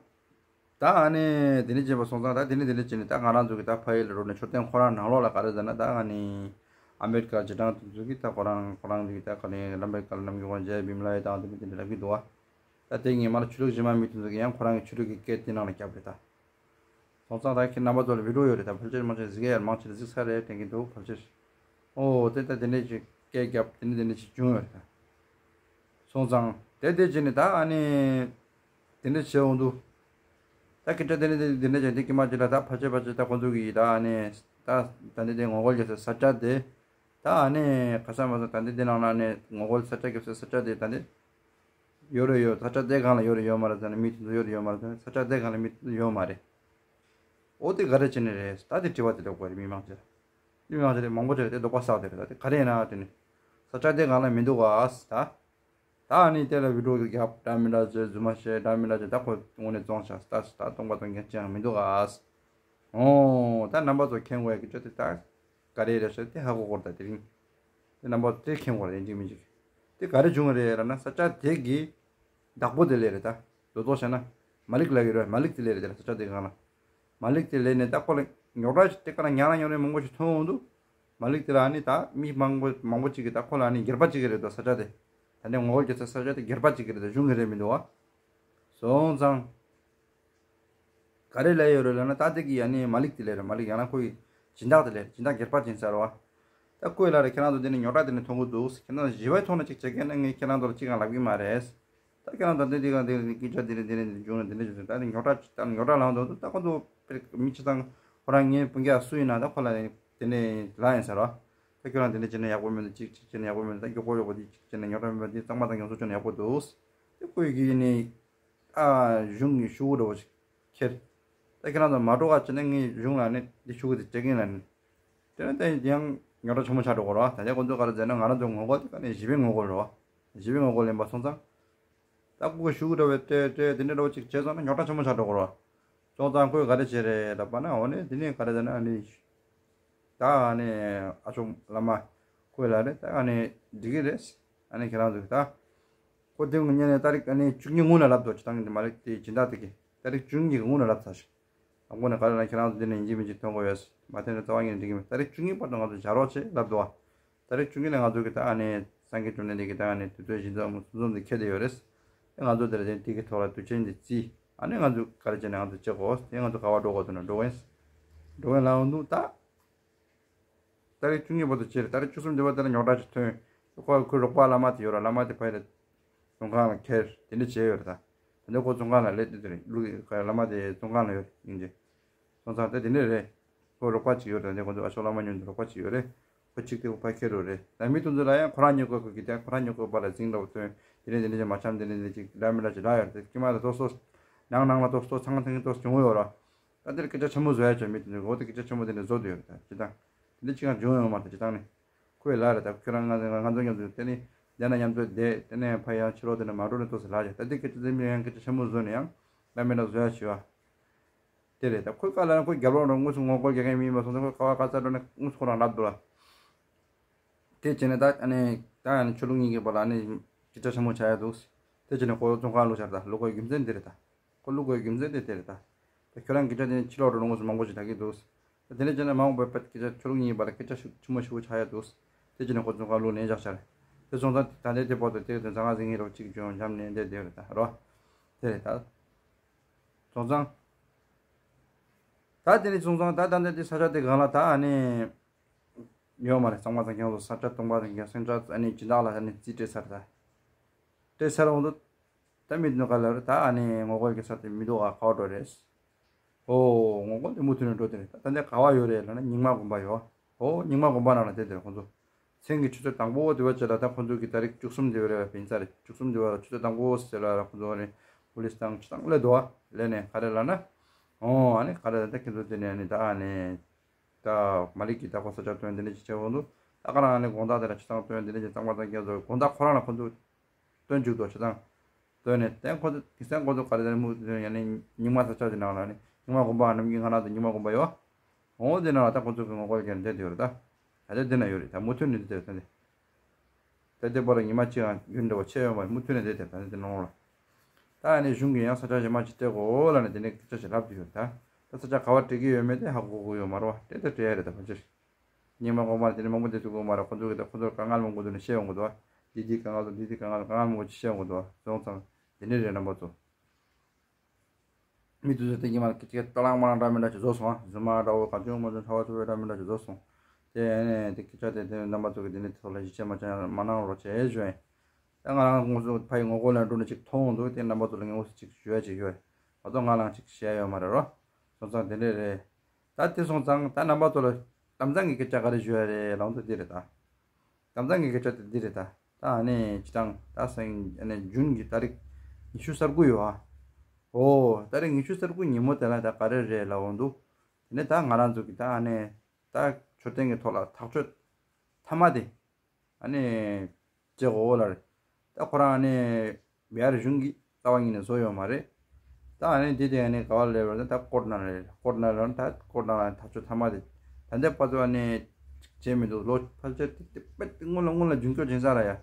ད་ཨ་ནི་དེ་འདྲ་བྱས་པ་སོང་ཙང་ད་དེ་འདྲ་དེ་འདྲ་བྱས་ནས་ད་ང་རང་ཚོ་གི་ད་ཕ་ཡུལ་ལ་འགྲོ་ནས་མཆོད་རྟེན་ཁོ་རང་ནང་ལོགས་ལ་ག་རེ་ཟེར་ན་ད་ཨ་ནི་ཨ་མེ་རི་ཀ་རྗེས་འབྲང་དེ་ཚོ་གི་ད་ཁོ་རང་ཁོ་རང་ཚོ་གི་ད་ག་ནས་ལམ་པའི་བཀའ་ལ་ནམ་གི་དབང་རྗེ་བིམ་ལ་ཡ་དང་དེ་འདྲ་དེ་འདྲ་ལབ་ཀྱི་འདུག་བ། ད་དེ་ངས་མ་ལ་ཆོས་ལུགས་གཞན་མ་མི་དེ་ཚོ་གི་ཡང་ཁོ་རང་གི་ཆོས་ལུགས་ཀྱི་སྐད་དེ་ནང་ལ་བརྒྱབ་རེད་ད། སོང་ཙང་ད་ཁྱེད་རྣམ་པ་ཚོ་ལ་བི་ཌིའོ་ཡོད་རེད་ད་ཕལ་ཆེར་མང་ཆེ་གཟིགས་ཡ་ཡར་མང་ཆེ་གཟིགས་ཚར་རེད་དྲན་གྱི་འདུག་ཕལ་ཆེར། ཨོ་དེ་ད་དེ་འདྲས་ཅིག་སྐད་བརྒྱབ་དེ་འདྲས་དེ་འདྲས་ཅིག་བྱུང་ཡོད་རེད་ད། སོང་ཙང་དེ་དེ་བྱས་ནས་ད་ཨ་ནི། དེ་འདྲས་བྱས་འོང་དུས། ད་སྐད་ཆ་དེ་འདྲས་དེ་འདྲས་བྱས་དེ་ཀྱི་མ་ཅིག་ལ་ད་ཕལ་ཆེར་ཕལ་ཆེར་ད་ཁོང་ཚོ་གིས་ད་ཨ་ནི། ད་ད་འདི་དེ་ངོ་རྒོལ་རྒྱག་ས་ས་ཆ་དེ། ད་ཨ་ནི་ཁ་སང་མ་སོང་ད་འདི་དེ་ནང་ལ་ཨ་ནི་ངོ་རྒོལ་ས་ཆ་རྒྱབ་ས་ས་ཆ་དེ་ད་འདི། ཡོད་རེད་ཡོད། ས་ཆ་དེ་སྒང་ལ་ཡོད་རེད་ཡོད་མ་རེད་ཟེར་ན་མི་དེ་ཚོ་ཡོད་རེད་ཡོད་མ་རེད་ཟེར་ན་ས་ཆ་དེ་སྒང་ལ་མི་དེ་ཚོ་ཡོད་མ་རེད། ཨོ་དེ་ག་རེ་བྱས་ནས་རེད་ད་དེ་དྲི་བ་དེ་འདྲ་དགོས་རེད་མི་མང་ཆེ། མི་མང་ཆེ་རེད་མང་པོ་ཆེ་རེད་དེ་དོགས་པ་ཟ་དེ་རེད་ད་དེ་ག་རེ་ཡིན་ན་དེ་ནི། ས་ཆ་དེ་སྒང་ལ་མི་འདུག་ག་ད། ད་ཨ་ནི་དེ་ལ་བི་ཌིའོ་རྒྱབ་འདྲ་མི་འདྲ་བྱས་རྫུན་མ་བཤད་འདྲ་མི་འདྲ་བྱས་ད་ཁོ་དངོས་གནས་བཙོང་བྱ་ད་ད་སྟོང་པ་སྟོང་རྐྱང་ཅི་ཡང་མི་འདུག་ག་ཨོ་ད་རྣམ་པ་ཚོ་མཁྱེན་དགོས་ཡ་གི་ཆ་དེ་ད། ག་རེ་རེད་ཟེར་དེ་ཧ་གོ་དགོས་རེད་ད་དེ་རིང་། དེ་རྣམ་པ་དེ་མཁྱེན་དགོས་རེད་ཡིན་གཅིག་མིན་གཅིག་དེ་ག་རེ་བྱུང་བ་རེད་ལབ་ན་ས་ཆ་དེ་གི་བདག་པོ་དེ་ལས་རེད་ད། རྡོ་རྡོ་བྱས་ན། མ་ལིག་ལབ་ཀྱི་རེད་མ་ལིག་དེ་ལས་རེད་དེ་ལ་ས་ཆ་དེ་གང་ལ། མ་ལིག་དེ་ལས་ནས་ད་ཁོ་ལ་རྙོག་དྲ་ཞིག་དེ་ག་ལ་ཉག་ལ་རྙོག་དྲ་མང་པོ་ཞིག་ཐོན་འོང་དུས། མ་ལིག་དེ་ལ་ཨ་ནི་ད་མི་མང་པོ་མང་པོ་ཅིག་གིས་ད་ཁོ་ལ་ཨ་ནི་སྒེར་པ་ཅིག་གི་རེད་དོ་ས་ཆ་དེ། ད་ནི་ངོ་རྒོལ་བྱེད་ས་ས་ཆ་དེ་སྒེར་པ་ཅིག་གི་རེད་དོ་གཞུང་གི་རེད་མི་འདུག་བ། སོང་ཙང་། ག་རེ་ལབ་ཡོད་རེད་ལབ་ན་ད་དེ་གི་ཡ་ནི་མ་ལིག་དེ་ལས་རེད་མ་ལིག་ཡང་ན་ཁོ་ཡི་སྦྱིན་བདག་དེ་ལས་རེད་སྦྱིན་བདག་སྒེར་པ་ཅན་ཟེར་བ། ད་ཁོས་ལབ་རེད་ཁྱེད་རང་ཚོ་དེ་ནི་རྙོག་དྲ་དེ་ནི་མཐོང་གི་འདུག་ཁྱེད་རང་ཚོ་ཞི་བའི་ཐོག་ནས་ཅིག་བྱེད་མཁན་ནི་ངས་ཁྱེད་རང་ཚོ་ལ་ཅིག་ཡང་ལབ་གི་མ་རེད། ད་ཁྱེད་རང་ཚོ་འདི་འདི་གང་འདི་འདི་སྐད་ཆ་འདི་འདི་འདི་འདི་འབྱུང་ནས་འདི་འདི་བྱུང་ད་ནི་རྙོག་དྲ་ཅིག་ད་ནི་རྙོག་དྲ་ལངས་འདུག་ད་ཁོ་ཚོ་དཔེ་མི་ཆ་ཚང་ཁོ་རང་ངའི་སྤུན་ཀྱག་སུ་ཡིན་ན་ད་ཁོ་ལ་དེ་ནི་ལབ་ཡིན་ཟེར་བ། ད་ཁྱོད་རང་དེ་འདྲ་བྱས་ན་ཡག་པོ་མི་འདུག་ཅིག་ཅིག་བྱས་ན་ཡག་པོ་མི་འདུག་ད་མགྱོགས་པོ་མགྱོགས་པོ་འདི་ཅིག་བྱས་ན་རྙོག་དྲ་མི་འདུག་འདི་གཙང་མ་དང་ཡོངས་སུ་བྱས་ན་ཡག་པོ་འདུག་དེ་ཁོས་ཀྱིས་ནི་ཨ་གཞུང་གི་ཤོག་བུ་འདྲ་བོ་ཞིག་ཁྱེར། ད་ཁྱེད་རང་ཚོ་མ་འགྲོ་ག་བྱས་ན་ངས་གཞུང་ལ་ནི་འདི་ཤོག་བུ་དེ་སྤྲད་ཀྱིན་ལ་ནི། དེ་ནས་དེ་ཡང་རྙོག་དྲ་ཆེན་པོ་ཆགས་འགྲོ་གི་རེད་བ། ད་ལྟ་ཁོ་ཚོ་ག་རེ་བྱས་ན་ང་རང་ཚོ་ངོ་རྒོལ་དེ་ག་ནས་ཞི་བའི་ངོ་རྒོལ་རེད་བ། ཞི་བའི་ངོ་རྒོལ་ཡིན་པ་སོང་ཙང་། ད་ཁོ་གི་ཤོག་བུ་འདྲ་བོ་སྤྲད་སྤྲད་དེ་འདྲ་འདྲ་བོ་ཅིག་བྱས་སོང་ན་རྙོག་དྲ་ཆེན་པོ་ཆགས་འགྲོ་གི་རེད་བ། སོང་ཙང་ཁོས་ག་རེ་བྱས་རེད་ལབ་པ་ན། འོ་ནི་དེ་ནས་ག་རེ་བྱས་ན་ཨ་ནི། ད་ཨ་ནི་ཨ་ཅོ་བླ་མ་ཁོས་ལབ་རེད། ད་ཨ་ནི་འགྲིག་གི་རེད། ཨ་ནི་ཁྱེད་རང་ཚོ་ད། ཁོ་དེ་ངོ་ཉན་ནས་ཏ་རིག་ཨ་ནི་བཅུ་གཉིས་སྔོན་ལ་ལབ་འདུག་སྤྱིར་བཏང་གི་མ་རེད་དེ་སྦྱིན་བདག་དེ་གིས་ཏ་རིག་བཅུ་གཉིས་ཀྱི་སྔོན་ལ་ལབ་ཚར་ཞིག་ཨ་ཁོ་ནས་ག་རེ་ལབ་ན་ཁྱེད་རང་ཚོ་འདི་ནས་ཡིན་གཅིག་མིན་གཅིག་ཐོན་དགོས་ཡོད། མ་ཐོན་ན་རྩ་བ་ཉིད་ནས་འགྲིག་གི་མེད། ཏ་རིག་བཅུ་གཉིས་བར་དུ་ང་ཚོ་བཞག་རོགས་བྱེད་ལབ་འདུག་ཏ་རིག་བཅུ་གཉིས་ལ་ང་ཚོ་གི་ད་ཨ་ནི་སངས་རྒྱས་བཅོམ་ལྡན་འདས་ཀྱི་ད་ཨ་ནི་དུས་ཚོད་གཞི་འཛོམས་གསུམ་འཛོམས་འདི་འཁེལ་བསྡད་ཡོད་རེད། དེ་ང་ཚོ་དེ་ལ་དེ་དེ་གི་ཐོག་ལ་དུས་ཆེན་འདི་བརྩིས། ཨ་ནི་ང་ཚོ་ག་རེ་བྱས་ནས་ང་ཚོ་བྱེད་དགོས་དེ་ང་ཚོ་ག་བ་འགྲོ་དགོས་འདུག་ན་འགྲོ་གི་ཡིན། འགྲོ་གི་ཡིན་ལབ་འདུག་ད། ཏ་རིག་བཅུ་གཉིས་བར་དུ་བྱས་རེད། ཏ་རིག་བཅུ་གསུམ་འདི་བར་དེ་ལ་རྙོག་དྲ་ཅིག་ཐོན། ཁོ་ཁོའི་རོགས་པ་བླ་མ་དེ་ཡོད་ར། བླ་མ་དེ་ཕ་ཡི་ལ་བཙོན་ཁང་ལ་ཁྱེར་དེ་འདྲ་བྱས་ཡོད་རེད་ད། དེ་འདྲ་ཁོ་བཙོན་ཁང་ལ་སླེབས་དུས་དེ་རེད། ལུག་གི་བླ་མ་དེ་བཙོན་ཁང་ལ་ཡོད་རེད་ཡིན་གྱི། སོང་ཙང་དེ་དེ་འདྲ་རེད། ཁོ་རོགས་པ་ཅིག་ཡོད་རེད། དེ་ཁོ་ཚོ་ཨ་ཤོག་བླ་མ་མཉམ་དུ་རོགས་པ་ཅིག་ཡོད་རེད། ཁོ་གཅིག་དེ་ཁོ་ཕ་ཁྱེར་རོགས་རེད། ད་མི་དེ་ཚོ་ལ་ཡང་ཁོ་རང་ཉོ་དགོས་ཁོ་གི་དེ་ཁོ་རང་ཉོ་དགོས་པ་ལ་འཛིང་རོགས་ཐོན། དེ་འདྲ་དེ་འདྲ་ཅིག་མ་འཆམ་དེ་འདྲ་དེ་འདྲ་ཅིག་འདྲ་མི་འདྲ་ཅིག་ལ་ཡོད་རེད། དེ་ཀྱི་མ་ལ་ཏོག་ཏོག་ནང་ནང་ལ་ཏོག་ཏོག་ཚང་ཐེངས་ཏོག་བྱུང་ཡོད་ར། ད་འདིར་སྐད་ཆ་ཆེན་མོ་བཟོ་ཡ་བྱས་མི་དེ་འདྲ་འོ་དེ་སྐད་ཆ་ཆེན་མོ་དེ་འདྲ་བཟོ་དུ་ཡོད་རེད། ད་སྤྱིར་བཏང་། དེ་འདྲ་ཅིག་ཡང་བྱུང་ཡོད་མ་རེད་སྤྱིར་བཏང་ནི། ཁོས་ལབ་རེད་ད། ཁྱོད་རང་ང་ང་ང་ཚོ་མཉམ་དུ་དེ་ནི་བསྡད་ན་མཉམ་དུ་བསྡད། དེ་ནས་ཕ་ཡང་ཕྱི་ལོགས་དེ་ནས་མ་འགྲོ་ནས་ཏོག་ཙམ་ལབ་བྱས། ད་འདི་སྐད་ཆ་དེ་མི་ཡང་སྐད་ཆ་ཆེན་མོ་བཟོས་ནས་ཡང་ལབ་མི་འདྲ་བཟོ་ཡ་བྱས་བ། དེ་རེད་ད། ཁོས་བཀའ་ལ་ཁོས་རྒྱབ་ལོགས་འགྲོ་དངོས་སུ་ངོ་རྒོལ་རྒྱག་མཁན་མི་ཡིན་པ་སོང་ཙང་ཁོས་ཁ་བ་ཁ་ཚ་འགྲོ་ནས་དངོས་སུ་ཁོ་རང་ལབ་འདུག་ལ། དེ་བྱས་ནས་ད་ཨ་ནི་ད་ཨ་ནི་ཆོས་ལུགས་གཉིས་ཀྱི་བར་ལ་ཨ་ནི་སྐད་ཆ་ཆེན་མོ་ཆགས་ཡ་འདུག་དེ་བྱས་ནས་ཁོ་བཙོན་ཁང་བླུགས་ཤར་ད་བླུགས་དགོས་རྒྱུ་མཚན་དེ་རེད་ད། ཁོ་བླུགས་དགོས་རྒྱུ་མཚན་དེ་དེ་རེད་ད། ད་ཁྱོད་རང་སྐད་ཆ་དེ་ཕྱི་ལོགས་འགྲོ་དངོས་སུ་མང་པོ་ཞིག་ལབ་ཀྱི་འདུག་ད་དེ་འདྲ་བྱས་ན་མ་འོངས་པར་དཔེ་སྐད་ཆ་ཆོས་ལུགས་གཉིས་བར་ལ་སྐད་ཆ་ཤུགས་ཆེན་མོ་ཞེ་པོ་ཆགས་ཡ་འདུག་དེ་བྱས་ནས་ཁོ་བཙོན་ཁང་བླུགས་ནས་བཞག་ཤར། དེ་སོང་ཙང་ད་ལྟའི་དེ་བར་དུ་དེ་དེ་ཟང་ངེ་ཟིང་ངེ་རོགས་གཅིག་བྱུང་འཇམ་ནས་བསྡད་བསྡད་རེད་ད་རོ། དེ་རེད་ད། སོང་ཙང་། ད་དེ་ནས་སོང་ཙང་ད་ད་ལྟ་དེ་ས་ཆ་དེ་སྒང་ལ་ད་ཨ་ནི། ཡོད་མ་རེད། གཙང་མ་ཚང་ཁྱེད་ཚོ་ས་ཆ་སྟོང་པ་དང་རྒྱལ་སེང་ཁྲ་ཨ་ནི་སྦྱིན་བདག་ལ་ཨ་ནི་རྩིས་སྤྲད་ཚར་ད། སྤྲད་ཚར་འོང་དུས། ད་མི་འདི་ག་ལ་རེད་ད། ཨ་ནི་ངོ་རྒོལ་གྱི་ས་དེ་མི་འདུག་ཨ་ཁ་བ་འགྲོ་རེད། ཨོ་ངོ་རྒོལ་དེ་མུ་མཐུད་ནས་འགྲོ་དེ་རེད་ད། ད་འདི་ག་བ་ཡོད་རེད་ལབ་ན་རྙིང་མ་དགོན་པ་ཡོད། ཨོ་རྙིང་མ་དགོན་པ་ནང་ལ་བསྡད་དེ་རེད་ཁོང་ཚོ། མཚན་གྱི་ཆུ་ཚོད་དང་པོ་དེ་བ་བྱས་ལ་ད་ཁོང་ཚོ་གི་ད་རིག་བཅུ་གསུམ་དེ་བ་རེད་བ་ཕན་ས་རེད། བཅུ་གསུམ་དེ་བ་ལ་ཆུ་ཚོད་དང་པོ་ཟེར་ལ་ཁོང་ཚོ་ནི་པུ་ལིས་དང་ཆུ་དང་ལས་འདུག་ཨ་ལས་ནས་ག་རེ་ལབ་ན། ཨོ་ཨ་ནི་ག་རེ་ད་ཁྱེད་ཚོ་དེ་ནས་ནི་ད་ཨ་ནི། ད་མ་ལིག་གིས་ད་ཁོ་ས་ཆ་སྟོན་དེ་འདྲ་ཅིག་བྱེད་འོང་དུས། ད་ག་རང་ནི་དགོང་དག་དེ་ལ་ཆུ་ཚང་སྟོན་དེ་འདྲ་ཅིག་གཙང་མ་གཙང་རྐྱང་བཟོ་དགོང་དག་ཁོ་རང་ལ་ཁོ་ཚོ་སྟོན་བཅུག་དོ་ཆུ་ཚང་སྟོན་ནས་དེ་ཁོ་ཚོ་གི་སེང་ཁོ་ཚོ་ག་རེ་དེ་མུ་ཡ་ནི་རྙིང་མ་ས་ཆ་དེ་ནང་ལ་ནི་རྙིང་མ་དགོན་པ་ནམ་རྒྱུན་ང་རང་ཚོ་རྙིང་མ་དགོན་པ་ཡོད། འོ་དེ་ནང་ལ་ད་ཁོ་ཚོ་གི་ངོ་རྒོལ་རྒྱག་བསྡད་དེ་ཡོད་རེད་ད། ད་ལྟ་དེ་ན་ཡོད་རེད་ད་མུ་མཐུད་ནས་དེ་དེ་ད་འདི། ད་ལྟའི་བར་ལ་ཉི་མ་གཅིག་ཡང་ཡུན་འདྲ་བ་ཆད་ཡོད་མ་རེད། མུ་མཐུད་ནས་བསྡད་དེ་ད་ནི་དེ་ནང་ལོགས་ལ། ད་ཨ་ནི་གཞུང་གིས་ཡང་ས་ཆ་གཞན་མ་ཅིག་སྤྲད་དགོས་ལབ་ནས་དེ་ནས་སྐད་ཆ་ཞིག་ལབ་ཀྱི་ཡོད་ད། ད་ས་ཆ་ག་བ་སྤྲད་ཀྱི་ཡོད་མེད་དེ་ཧ་གོ་གི་ཡོད་མ་རེད་བ། སྤྲད་ད་སྤྲད་ཡ་རེད་ད་ཕལ་ཆེར། ཉི་མ་གོང་མར་དེ་ནས་མང་པོ་བསྡད་ཐུབ་ཀྱི་མ་རེད། ཁོ་ཚོ་གིས་ད་ཁོ་ཚོར་དཀའ་ངལ་མང་པོ་འདུག་ནས་བཤད་ཡོང་གི་འདུག་བ། འདི་འདི་དཀའ་ངལ་འདུག་འདི་འདི་དཀའ་ངལ་འདུག་དཀའ་ངལ་མང་པོ་ཅིག་བཤད་ཡོང་གི་འདུག་བ། སོང་ཙང་དེ་ནས་རེད་རྣམ་པ་ཚོ། མི་དེ་ཚོ་དེ་ཉི་མ་སྐད་ཆ་ཏ་ལང་མ་ལང་འདྲ་མི་འདྲ་ཅིག་བཟོ་སོང་ཨ། རྫུན་མ་འདྲ་བོ་གང་བྱུང་མ་བྱུང་ཁྲ་བ་ཚུར་བའི་འདྲ་མི་འདྲ་ཅིག་བཟོ་སོང་། དེ་ནས་དེ་སྐད་ཆ་དེ་དེ་རྣམ་པ་ཚོ་གིས་དེ་ནས་དེ་ཚོ་ལ་ཡིད་ཆེས་མ་བྱས་མ་གནང་རོགས་བྱས་ཞུ་ཡིན། ད་ང་རང་ངོ་སོ་ཕ་ཡི་ངོ་རྒོལ་ལ་འགྲོ་ནས་ཅིག་མཐོང་འདུག་དེ་རྣམ་པ་ཚོ་ལ་ངས་ངོ་སོ་ཅིག་ཞུ་ཡ་ཅིག་ཡོད། ང་ཚོ་ང་རང་ཅིག་བཤད་ཡ་ཡོད་མ་རེད་རོ། སོང་ཙང་དེ་འདྲས་རེད། ད་དེ་སོང་ཙང་ད་རྣམ་པ་ཚོ་ལ་གཏམ་བཟང་གི་སྐད་ཆ་ག་རེ་ཞུ་ཡ་རེད་ལབ་འདུག་དེ་རེད་ད། གཏམ་བཟང་གི་སྐད་ཆ་དེ་འདི་རེད་ད། ད་ཨ་ནི་སྤྱིར་བཏང་ད་སང་ཨ་ནི་ཇུན་གྱི་ཏ་རིག་ཉི་ཤུ་རྩ་དགུ་ཡོད་ཨ། ཨོ་ཏ་རིག་ཉི་ཤུ་རྩ་དགུ་ཉིན་མོ་དེ་ལ་ད་ག་རེ་རེད་ལབ་འོང་འདུག་དེ་ནས་ད་ང་རང་ཚོ་གི་ད་ཨ་ནི་ད་མཆོད་རྟེན་གྱི་ཐོག་ལ་ཐག་གཅོད་མཐའ་མ་དེ་ཨ་ནི་བྱེད་དགོས་ལ་རེད། ད་ཁོ་རང་ཨ་ནི་བི་ཧར་གཞུང་གིས་རྩ་བ་ཉིད་ནས་བཟོ་ཡོད་མ་རེད། ད་ཨ་ནི་འདི་དེ་ཨ་ནི་ག་བ་ལས་རོ་ད་ཀོར་ནང་རེད། ཀོར་ནང་རོ་ད་ཀོར་ནང་ལ་ཐག་གཅོད་མཐའ་མ་དེ་ད་ལྟའི་བར་དུ་ཨ་ནི་བྱས་མི་འདུག་ལོ་ཕལ་ཆེར་དེ་དེ་དཔེ་སྔོན་ལ་སྔོན་ལ་རྒྱུན་སྐྱོར་བྱེད་ས་ར་ཡ།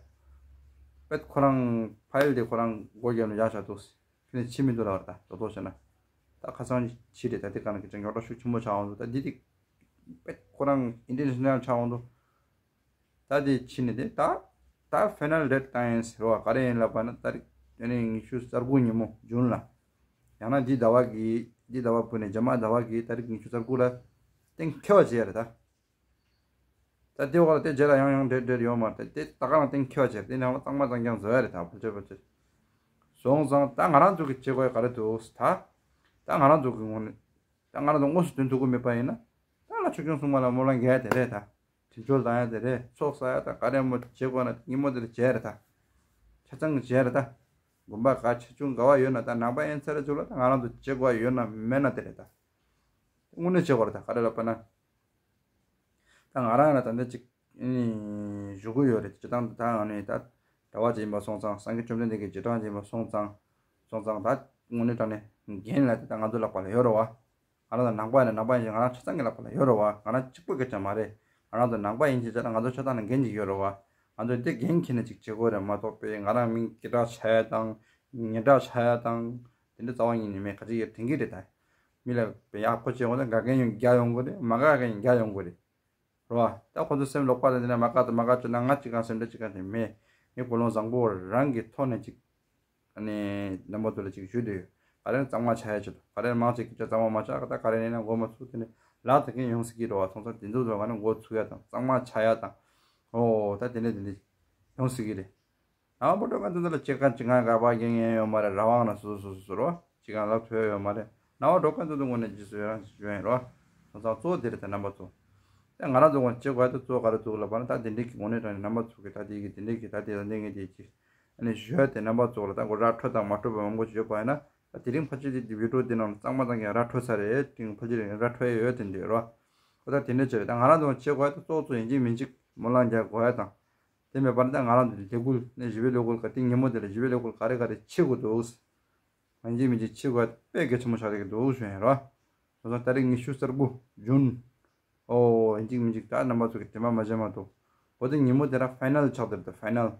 དཔེ་ཁོ་རང་ཕ་ཡིལ་དེ་ཁོ་རང་སྒོ་བརྒྱབ་ནས་བཞག་བཞག་འདུག་ཕྱི་ནས་ཕྱི་མི་འདུག་ལ་བར་ད་དོ་དོ་བྱས་ན། ད་ཁ་སང་ཕྱི་རེད་ད་དེ་ག་ན་ཁེ་ཅང་རྙོག་དྲ་ཤུགས་ཆེན་པོ་ཆགས་འོང་འདུག་ད་འདི་དེ་དཔེ་ཁོ་རང་ཨིན་ཊར་ནེ་ཤ་ནལ་ཆགས་འོང་འདུག་ད་དེ་ཕྱི་ནས་དེ་ད་ད་ཕའི་ནལ་ཌེཌ་ལའིན་ཟེར་བ་ག་རེ་ཡིན་ལབ་པ་ན་ཏ་རིག་ཨ་ནི་ཉི་ཤུ་རྩ་དགུ་ཉིན་མོ་ཇུན་ལ། ཡང་ན་འདི་ཟླ་བ་གི་འདི་ཟླ་བ་བུ་ནས་རྗེས་མ་ཟླ་བ་གི་ཏ་རིག་ཉི་ཤུ་རྩ་དགུ་ལ་གཏན་འཁེལ་བ་བྱེད་ཡ་རེད་ད། ད་དེ་བ་ལ་དེ་རྗེས་ལ་ཡང་ཡང་འདྲེ་འདྲེ་ཡོད་མ་རེད་དེ་ད་ག་རང་གཏན་འཁེལ་བ་བྱེད་དེ་ནང་ལ་གཙང་མ་གཙང་རྐྱང་བཟོ་ཡ་རེད་ད་ཕལ་ཆེར་ཕལ་ཆེར། སོང་ཙང་ད་ང་རང་ཚོ་གི་བྱེད་དགོས་ཡ་ག་རེ་འདུག་ད། ད་ང་རང་ཚོ་གི་ངོས་ནས་ད་ང་རང་ཚོ་དངོས་སུ་དོན་ཐུག་གི་མེད་པ་ཡིན་ན། ད་ལ་ཆོས་སྐྱོང་སྲུང་མ་ལ་སྨོན་ལམ་རྒྱག་ཡ་དེ་རེད་ད། དྲིན་ཆོ་བཏང་ཡ་དེ་རེད། ཚོགས་བསགས་ཡ་ད་ག་རེ་མོ་བྱེད་དགོས་ན་ཉིན་མོ་དེ་ལ་བྱས་རེད་ད། ཆ་ཚང་གི་བྱས་རེད་ད། དགོན་པ་ག་ཆེ་ཆུང་ག་བ་ཡོད་ན་ད་ནང་པ་ཡིན་ཚར་རེ་ཚོ་ལ་ད་ང་རང་ཚོ་བྱེད་དགོས་ཡོད་ན་མེད་ན་དེ་རེད་ད། དངོས་གནས་བྱེད་དགོས་རེད་ད་ག་རེ་ལབ་པ་ན། ད་ང་རང་ལ་ད་འདི་ཅིག་ཨེ་ནི་ཞུ་གི་ཡོད་རེད། སྤྱིར་བཏང་དུ་ད་ང་ནི་ད་གྲྭ་པ་ཅིག་ཡིན་པ་སོང་ཙང་སངས་རྒྱས་བཅོམ་ལྡན་འདས་ཀྱི་རྗེས་འབྲང་ཅིག་ཡིན་པ་སོང་ཙང་སོང་ཙང་ད་དངོས་གནས་དྲང་གནས་འགན་ལ་དེ་ད་ང་ཚོ་ལག་པ་ལ་ཡོད་རེད་བ། ང་རང་ཚོ་ནང་པ་ཡིན་ན་ནང་པ་ཡིན་ཞིང་ང་རང་ཆ་ཚང་གི་ལག་པ་ལ་ཡོད་རེད་བ། ང་རང་གཅིག་པུ་སྐད་ཆ་མ་རེད། ང་རང་ཚོ་ནང་པ་ཡིན་ཞེས་བྱས་ན་ང་ཚོ་ཆ་ཚང་ལ་འགན་ཅིག་ཡོད་རེད་བ། ང་ཚོ་འདི་འགན་འཁྱེར་ནས་ཅིག་བྱེད་དགོས་རེད་མ་གཏོགས་པའི་ང་རང་མིང་སྐད་གྲགས་ཆགས་ཡ་དང་ཉེ་གྲགས་ཆགས་ཡ་དང་། དེ་འདྲ་རྩ་བ་ཉིད་ནས་མེད། ག་ཅིག་ཡོད་དྲན་གྱི་རེད་ད། མི་ལ་ཡག་པོ་བྱེད་དགོས་ན་དགའ་མཁན་ཡང་རྒྱ་ཡོང་གི་རེད། མ་དགའ་མཁན་ཡང་རྒྱ་ཡོང་གི་རེད། རེད་བ། ད་ཁོ་ཚོ་སེམས་ལོག་པ་དང་དེ་ནས་མ་དགའ་དང་མ་དགའ་བྱུང་ན་ང་ཅིག་གང་སེམས་ཁྲལ་ཅིག་གང་དེ་མེད། ངས་ཀུན་སློང་བཟང་པོ་རང་གི་ཐོག་ནས་ཅིག་ཨ་ནི་རྣམ་པ་ཚོ་ལ་ཅིག་ཞུས་བསྡད་ཡོད། ག་རེ་གཙང་མ་ཆགས་ཡ་ཆེད་དུ་ག་རེ་མང་ཆེ་སྐད་ཆ་གཙང་མ་མ་ཆགས་ག་ད་ག་རེ་ཡིན་ན་མགོ་མ་ཚུགས་དེ་ནས་ལག་དེ་གིན་ཡོང་སྲིད་ཀྱི་རེད་བ། སོང་ཙང་དེ་ཚོ་ཚོ་ག་ནས་མགོ་ཚུགས་ཡ་དང་གཙང་མ་ཆགས་ཡ་དང་། ཨོ་ད་དེ་འདྲ་དེ་འདྲ་ཡོང་སྲིད་ཀྱི་རེད། ནང་པ་འགྲོ་མཁན་དེ་ཚོ་ལ་སྐྱེ་ཁམས་ཅི་གང་ག་པར་རྒྱལ་ངེས་ཡོད་མ་རེད། རང་དབང་ན་སོ་སོ་སོ་སོ་རོ་ཅི་གང་ལབ་ཐུབ་ཡ་ཡོད་མ་རེད། ནང་པ་འགྲོ་མཁན་དེ་ཚོ་དངོས་གནས་རྗེས་སུ་ཡི་རང་ཞིག་བྱོན་ཡིན་རོ། དེང་སང་གཙོ་བོ་དེ་རེད་ད་རྣམ་པ་ཚོ། ད་ང་རང་ཚོ་དངོས་བྱེད་དགོས་ཡ་དེ་གཙོ་བོ་ག་རེ་འདུག་ལབ་པ་ན་ད་དེ་འདྲའི་གི་དངོས་གནས་དྲང་གནས་རྣམ་པ་ཚོ་གི་ད་དེ་གི་དེ་འདྲའི་གི་ད་དེ་ད་འདི་ངས་དེ་ཅི་ཨ་ནི་ཞུ་ཡ་དེ་རྣམ་པ་ཚོ་ལ་ད་མགོ་ར་འཕྲོད་དང་མ་འཕྲོད་པ་མང་པོ་ཅིག་ཡོད་པ་ཡིན་ན་ད་དེ་རིང་ཕལ་ཆེར་དེ་བི་ཌིའོ་དེ་ནང་ལ་གཙང་མ་གཙང་རྐྱང་ར་འཕྲོད་ཚར་རེད། དེ་རིང་ཕལ་ཆེར་ར་འཕྲོད་ཡ་ཡོད་དེ་འདྲ་རོ། ཨོ་ད་དེ་འདྲ་ཅིག་རེད། ད་ང་རང་ཚོ་དངོས་བྱེད་དགོས་ཡ་དེ་གཙོ་བོ་གཙོ་ཡིན་གཅིག་མིན་གཅིག་སྨོན་ལམ་རྒྱག་དགོས་ཡ་དང་། དེ་མེད་པར་ད་ང་རང་ཚོ་ལས་འགུལ་ནས་ཞི་བའི་ལས་འགུལ་ག་དེ་ཉིན་མོ་དེ་ལ་ཞི་བའི་ལས་འགུལ་ག་རེ་ག་རེ་བྱེད་དགོས་འདུག་ཡིན་གཅིག་མིན་གཅིག་བྱེད་དགོས་དཔེ་གལ་ཆེན་པོ་ཆགས་བསྡད་ཀྱི་འདུག་ཞུ་ཡིན་རོ། སོ་སོ་ཏ་རིག་ཉི་ཤུ་རྩ་དགུ་ཇུན། ཨོ་ཡིན་གཅིག་མིན་གཅིག་ད་རྣམ་པ་ཚོ་གི་དྲན་པ་མ་བརྗེད་མ་གཏོགས། འོ་དེ་ཉིན་མོ་དེ་ར་ཕའི་ནལ་ཆགས་བསྡད་ད་ཕའི་ནལ།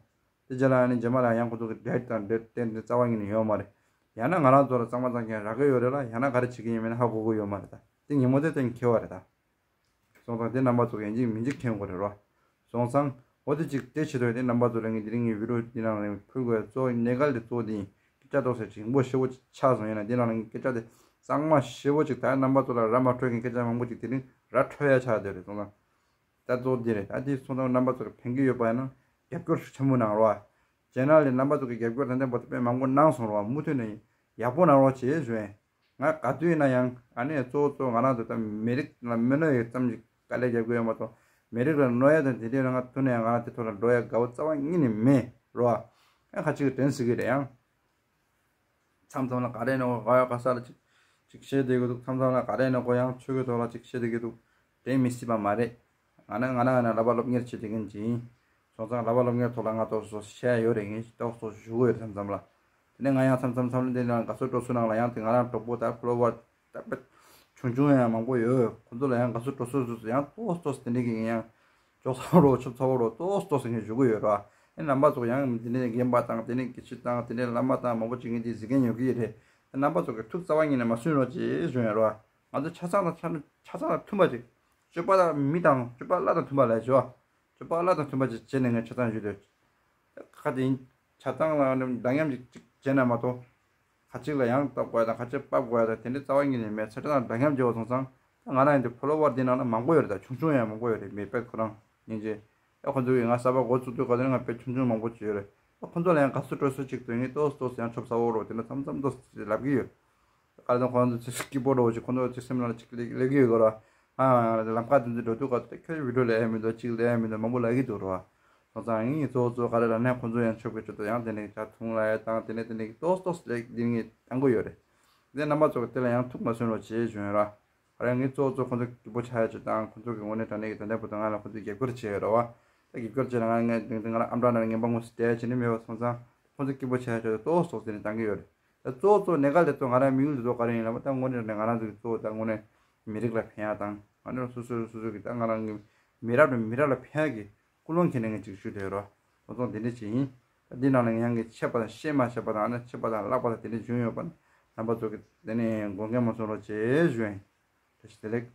དེ་རྗེས་ལ་ཨ་ནི་རྗེས་མ་ལ་ཡང་ཁོ་ཚོ་གི་ཌེ་ཊི་དང་ཌེ་ཊི་ཏེན་དེ་རྩ་བ་ཉིད་ནས་ཡོད་མ་རེད། ཡང་ན་ང་རང་ཚོ་ལ་གཙང་མ་གཙང་རྐྱང་རག་གི་ཡོད་རེད་ལ་ཡང་ན་ག་རེ་བྱེད་ཀྱི་ཡིན་མིན་ཧ་གོ་གི་ཡོད་མ་རེད་ད། དེ་ཉིན་མོ་དེ་གཏན་འཁེལ་བ་རེད་ད། སོང་ཙང་དེ་རྣམ་པ་ཚོ་ཡིན་གཅིག་མིན་གཅིག་མཁྱེན་དགོས་རེད་རོ། སོང་ཙང་འོ་དེ་གཅིག་དེ་བྱེད་དོ་དེ་རྣམ་པ་ཚོ་ལ་ངས་དེ་རིང་ངའི་བི་ཌིའོ་འདི་ནང་ལ་ཕུལ་དགོས་གཙོ་བོ་གནད་འགག་དེ་གཙོ་བོ་དེ་ཡིན། སྐད་ཆ་ཏོག་ཙམ་ཅིག་ཡིན་པོ་ཞེ་པོ་ཅིག་ཆགས་སོང་། ཡིན་ན་འདི་ནང་ལ་ངས་སྐད་ཆ་དེ་གཙང་མ་ཞེ་པོ་ཅིག་ད་རྣམ་པ་ཚོ་ལ་ར་མ་འཕྲོད་མཁན་སྐད་ཆ་མང་པོ་ཅིག་དེ་རིང་ར་འཕྲོད་ཡ་ཆགས་བསྡད་རེད། སོང་ཙང་ད་གཙོ་བོ་འདི་རེད། ད་དེ་སོང་ཙང་རྣམ་པ་ཚོ་ལ་ཕན་གྱི་ཡོད་པ་ཡིན་ན་རྒྱབ་སྐྱོར་ཤུགས་ཆེན་པོ་གནང་རོགས། ཅེ་ནལ་ལ་རྣམ་པ་ཚོ་གི་རྒྱབ་སྐྱོར་ད་ལྟ་བར་དུ་དཔེ་མང་པོ་གནང་སོང་རོགས། མུ་མཐུད་ནས་ཡག་པོ་གནང་རོགས་བྱེད་ཞུ་ཡིན། ང་ག་དུས་ཡིན་ན་ཡང་ཨ་ནི་གཙོ་བོ་གཙོ་བོ་ང་རང་ཚོ་ད་མི་རིགས་ལ་མི་གནོད་ཡག་ཙམ་ཞིག་དཀའ་ལས་རྒྱབ་ཀྱི་ཡོད་མ་གཏོགས་མི་རིགས་ལ་གནོད་ཡ་དང་དེ་འདྲའི་ལ་ང་ཐུག་ན་ཡང་ང་རང་དེ་ཐོག་ལ་འགྲོ་ཡ་དགའ་བོ་རྩ་བ་ཉིད་ནས་མེད་རོ། ཨ་ཁ་ཅིག་དྲན་སྲིད་ཀྱི་རེད་ཡང་། མཚམས་མཚམས་ལ་ག་རེ་ནོ་ག་ཡོ་ག་ས་ལ་ཅིག་ཅིག་བཤད་བསྡད་ཀྱི་འདུག་མཚམས་མཚམས་ལ་ག་རེ་ནོ་གོ་ཡང་ཆོས་ཀྱི་ཐོག་ལ་ཅིག་བཤད་བསྡད་ཀྱི་འདུག་དྲན་མི་སྲིད་པ་མ་རེད། ང་ན་ང་ན་ང་ན་ལབ་པ་སློབ་གཉེར་བྱེད་བསྡད་མཁན་ཅིག་ཡིན། སོང་ཙང་ལབ་པ་སློབ་གཉེར་ཐོག་ལ་ང་ཏོག་ཙམ་བཤད་ཡ་ཡོད་རེད། ངས་ཏོག་ཙམ་ཞུ་གི་ཡོད་རེད་མཚམས་མཚམས་ལ། དེ་ནས་ང་ཡང་མཚམས་མཚམས་མཚམས་ལ་འདི་ནང་དགའ་བསུ་སྤྲོ་བསུ་ནང་ལ་ཡང་དེ་ང་རང་གྲོགས་པོ་དང་ཕོ་ལོ་ཝར་ད་དཔེ་ཆུང་ཆུང་ཡང་མང་པོ་ཡོད། ཁོ་ཚོ་ལ་ཡང་དགའ་བསུ་སྤྲོ་བསུ་ཟེར་ཡང་ཏོག་ཙམ་ཏོག་ཙམ་དེ་འདྲ་གི་ཡང་ཅོག་ཚ་བོ་རོ་ཆུ་ཚ་བོ་རོ་ཏོག་ཙམ་ཏོག་ཙམ་ངས་ཞུ་གི་ཡོད་ར། ཨེ་རྣམ་པ་ཚོ་ཡང་དེ་ནས་རྒན་པ་དང་དེ་ནས་དགེ་བཤེས་དང་དེ་ནས་བླ་མ་དང་མང་པོ་ཅིག་ངས་དེ་གཟིགས་མཁན་ཡོད་ཀྱི་རེད། ཨེ་རྣམ་པ་ཚོ་གི་ཐུགས་རྩ་བ་ཉིད་ནས་མ་སུན་རོགས་ཅེས་ཞུ་ཡོད་ར། ང་ཚོ་ཆ་ཚང་དང་ཆ་ཆ་ཚང་ལ་མཐུན་པ་ཅིག་སྤྱོད་པ་དང་མི་དང་སྤྱོད་པ་ལྷ་དང་མཐུན་པ་ལས་བྱོས། སྤྱོད་པ་ལྷ་དང་མཐུན་པ་ཅིག་བྱས་ནས་ངས་ཆ་ཚང་ཞུས་ཏེ། ཁ་དེ་ཡིན། ཆ་ཚང་ལ་འདྲ་མཉམ་ཅིག་ཅིག་བྱས་ན་མ་གཏོགས། ཁ་ཅིག་ལ་ཡང་བཏབ་དགོས་ཡ་དང་ཁ་ཅིག་ཕབ་དགོས་ཡ་དང་དེ་འདྲའི་རྩ་བ་ཉིད་ནས་མེད། ཆ་ཚང་འདྲ་མཉམ་བྱས་པ་སོང་ཙང་། ང་རང་ཡིན་དུས་ཕོ་ལོ་ཝར་འདི་ནང་ན་མང་པོ་ཡོད་རེད། ད་ཆུང་ཆུང་ཡང་མང་པོ་ཡོད་རེད། མི་དཔེ་ཁོ་རང་སྙིང་རྗེ། ཨ་ཁོ་ཚོ་གིས་ང་གསར་པ་འགོ་བཙུགས་དུས་ག་དུས་ང་དཔེ་ཆུང་ཆུང་མང་པོ་བྱས་ཡོད་རེད། ཨ་ཁོ་ཚོ་ལ་ཡང་དགའ་བསུ་སྤྲོ་བསུ་ཅིག་དོན་གྱི་ཏོག་ཙམ་ཡང་ཆོབ་ཚ་བོ་རོ་དེ་འདྲ་མཚམས་མཚམས་ཏོག་ཙམ་ལབ་ཀྱི་ཡོད། ག་ལ་དང་ཁོ་རང་ཚོ་ཚེ་སྐྱིད་པོ་འགྲོ་ཅིག་ཁོ་ཚོ་ཅིག་སེམས་ནང་ལ་ཅིག་སླེབས་ཀྱི་ཡོད་གོ་ར། ཨ་ལམ་ཁ་དེ་ཚོ་འགྲོ་དུས་ག་ཚོད་ཁྱོད་བི་ཌིའོ་ལས་ཡ་མི་འདུག་ཅིག་ལས་ཡ་མི་འདུག་མང་པོ་ལབ་ཀྱི་འདུག་རོ། སོང་ཙང་ངས་གཙོ་བོ་གཙོ་བོ་ག་རེ་ལབ་ན་ཁོ་ཚོ་ཡང་ཆོབ་ཀྱི་ཆོབ་ཏོ་ཡང་དེ་ནས་ཇ་འཐུང་ལ་ཡ་དང་དེ་ནས་དེ་ནས་ཏོག་ཏོག་ལས་འདི་ངས་བཏང་གི་ཡོད་རེད། དེ་རྣམ་པ་ཚོ་གི་དེ་ལ་ཡང་ཐུགས་མ་སུན་རོགས་བྱེད་ཞུ་ཡོད་ར། ཨ་རེ་ངས་གཙོ་བོ་གཙོ་ཁོ་ཚོ་སྐྱིད་པོ་ཆགས་ཡ་ཆེད་དང་ཁོ་ཚོ་གི་ངོ་ནས་དྲང་གནས་ཀྱི་ད་ལྟ་བར་དུ་ང་ལ་ཁོ་ཚོས་རྒྱབ་སྐྱོར་བྱས་ཡོད་ར་བ། ད་རྒྱབ་སྐྱོར་བྱས་ན་ང་ངས་དེང་དུས་ང་ལ་ཨམ་ཊ་ན་ངན་པ་ངོ་སུ་བསྡད་ཡ་བྱེད་ནི་མེད་པ་སོང་ཙང་ཁོ་ཚོ་སྐྱིད་པོ་ཆགས་ཡ་ཆེད་དུ་ཏོག་ཙམ་དེ་ནས་བཏང་གི་ཡོད་རེད། ད་གཙོ་བོ་གཙོ་བོ་གནད་འགག་ལས་གཙོ་ང་རང་དམིགས་ཡུལ་དེ་ཚོ་ག་རེ་ཡིན་ལབ་པ་ད་དངོས་གནས་ནས་ང་རང་ཚོ་གི་གཙོ་བོ་ད་དངོས་གནས་མི་རིགས་ལ་ཕན་ཡ་དང་ང་ནི་སོ་སོ་སོ་སོ་གི་ད་ང་རང་གི་མི་རབས་ནས་མི་རབས་ལ་ཕན་ཡ་གི་ཀུན་སློང་ཁྱེར་ནས་ངས་ཅིག་ཞུ་བསྡད་ཡོད་རེད་བ། ཁོ་ཚོ་དེ་འདྲ་ཅིག་ཡིན། ད་འདི་ནང་ལ་ཡང་གི་ཆད་པ་དང་ཤེས་མ་ཤེས་པ་དང་ཨ་ནི་ཆད་པ་དང་བརླག་པ་དང་དེ་འདྲ་བྱུང་ཡོད་པ་ནི་རྣམ་པ་ཚོ་གི་དེ་ནས་དགོངས་འགལ་མ་སོང་རོགས་བྱེད་ཞུ་ཡིན། བཀྲ་ཤིས་བདེ་ལེགས།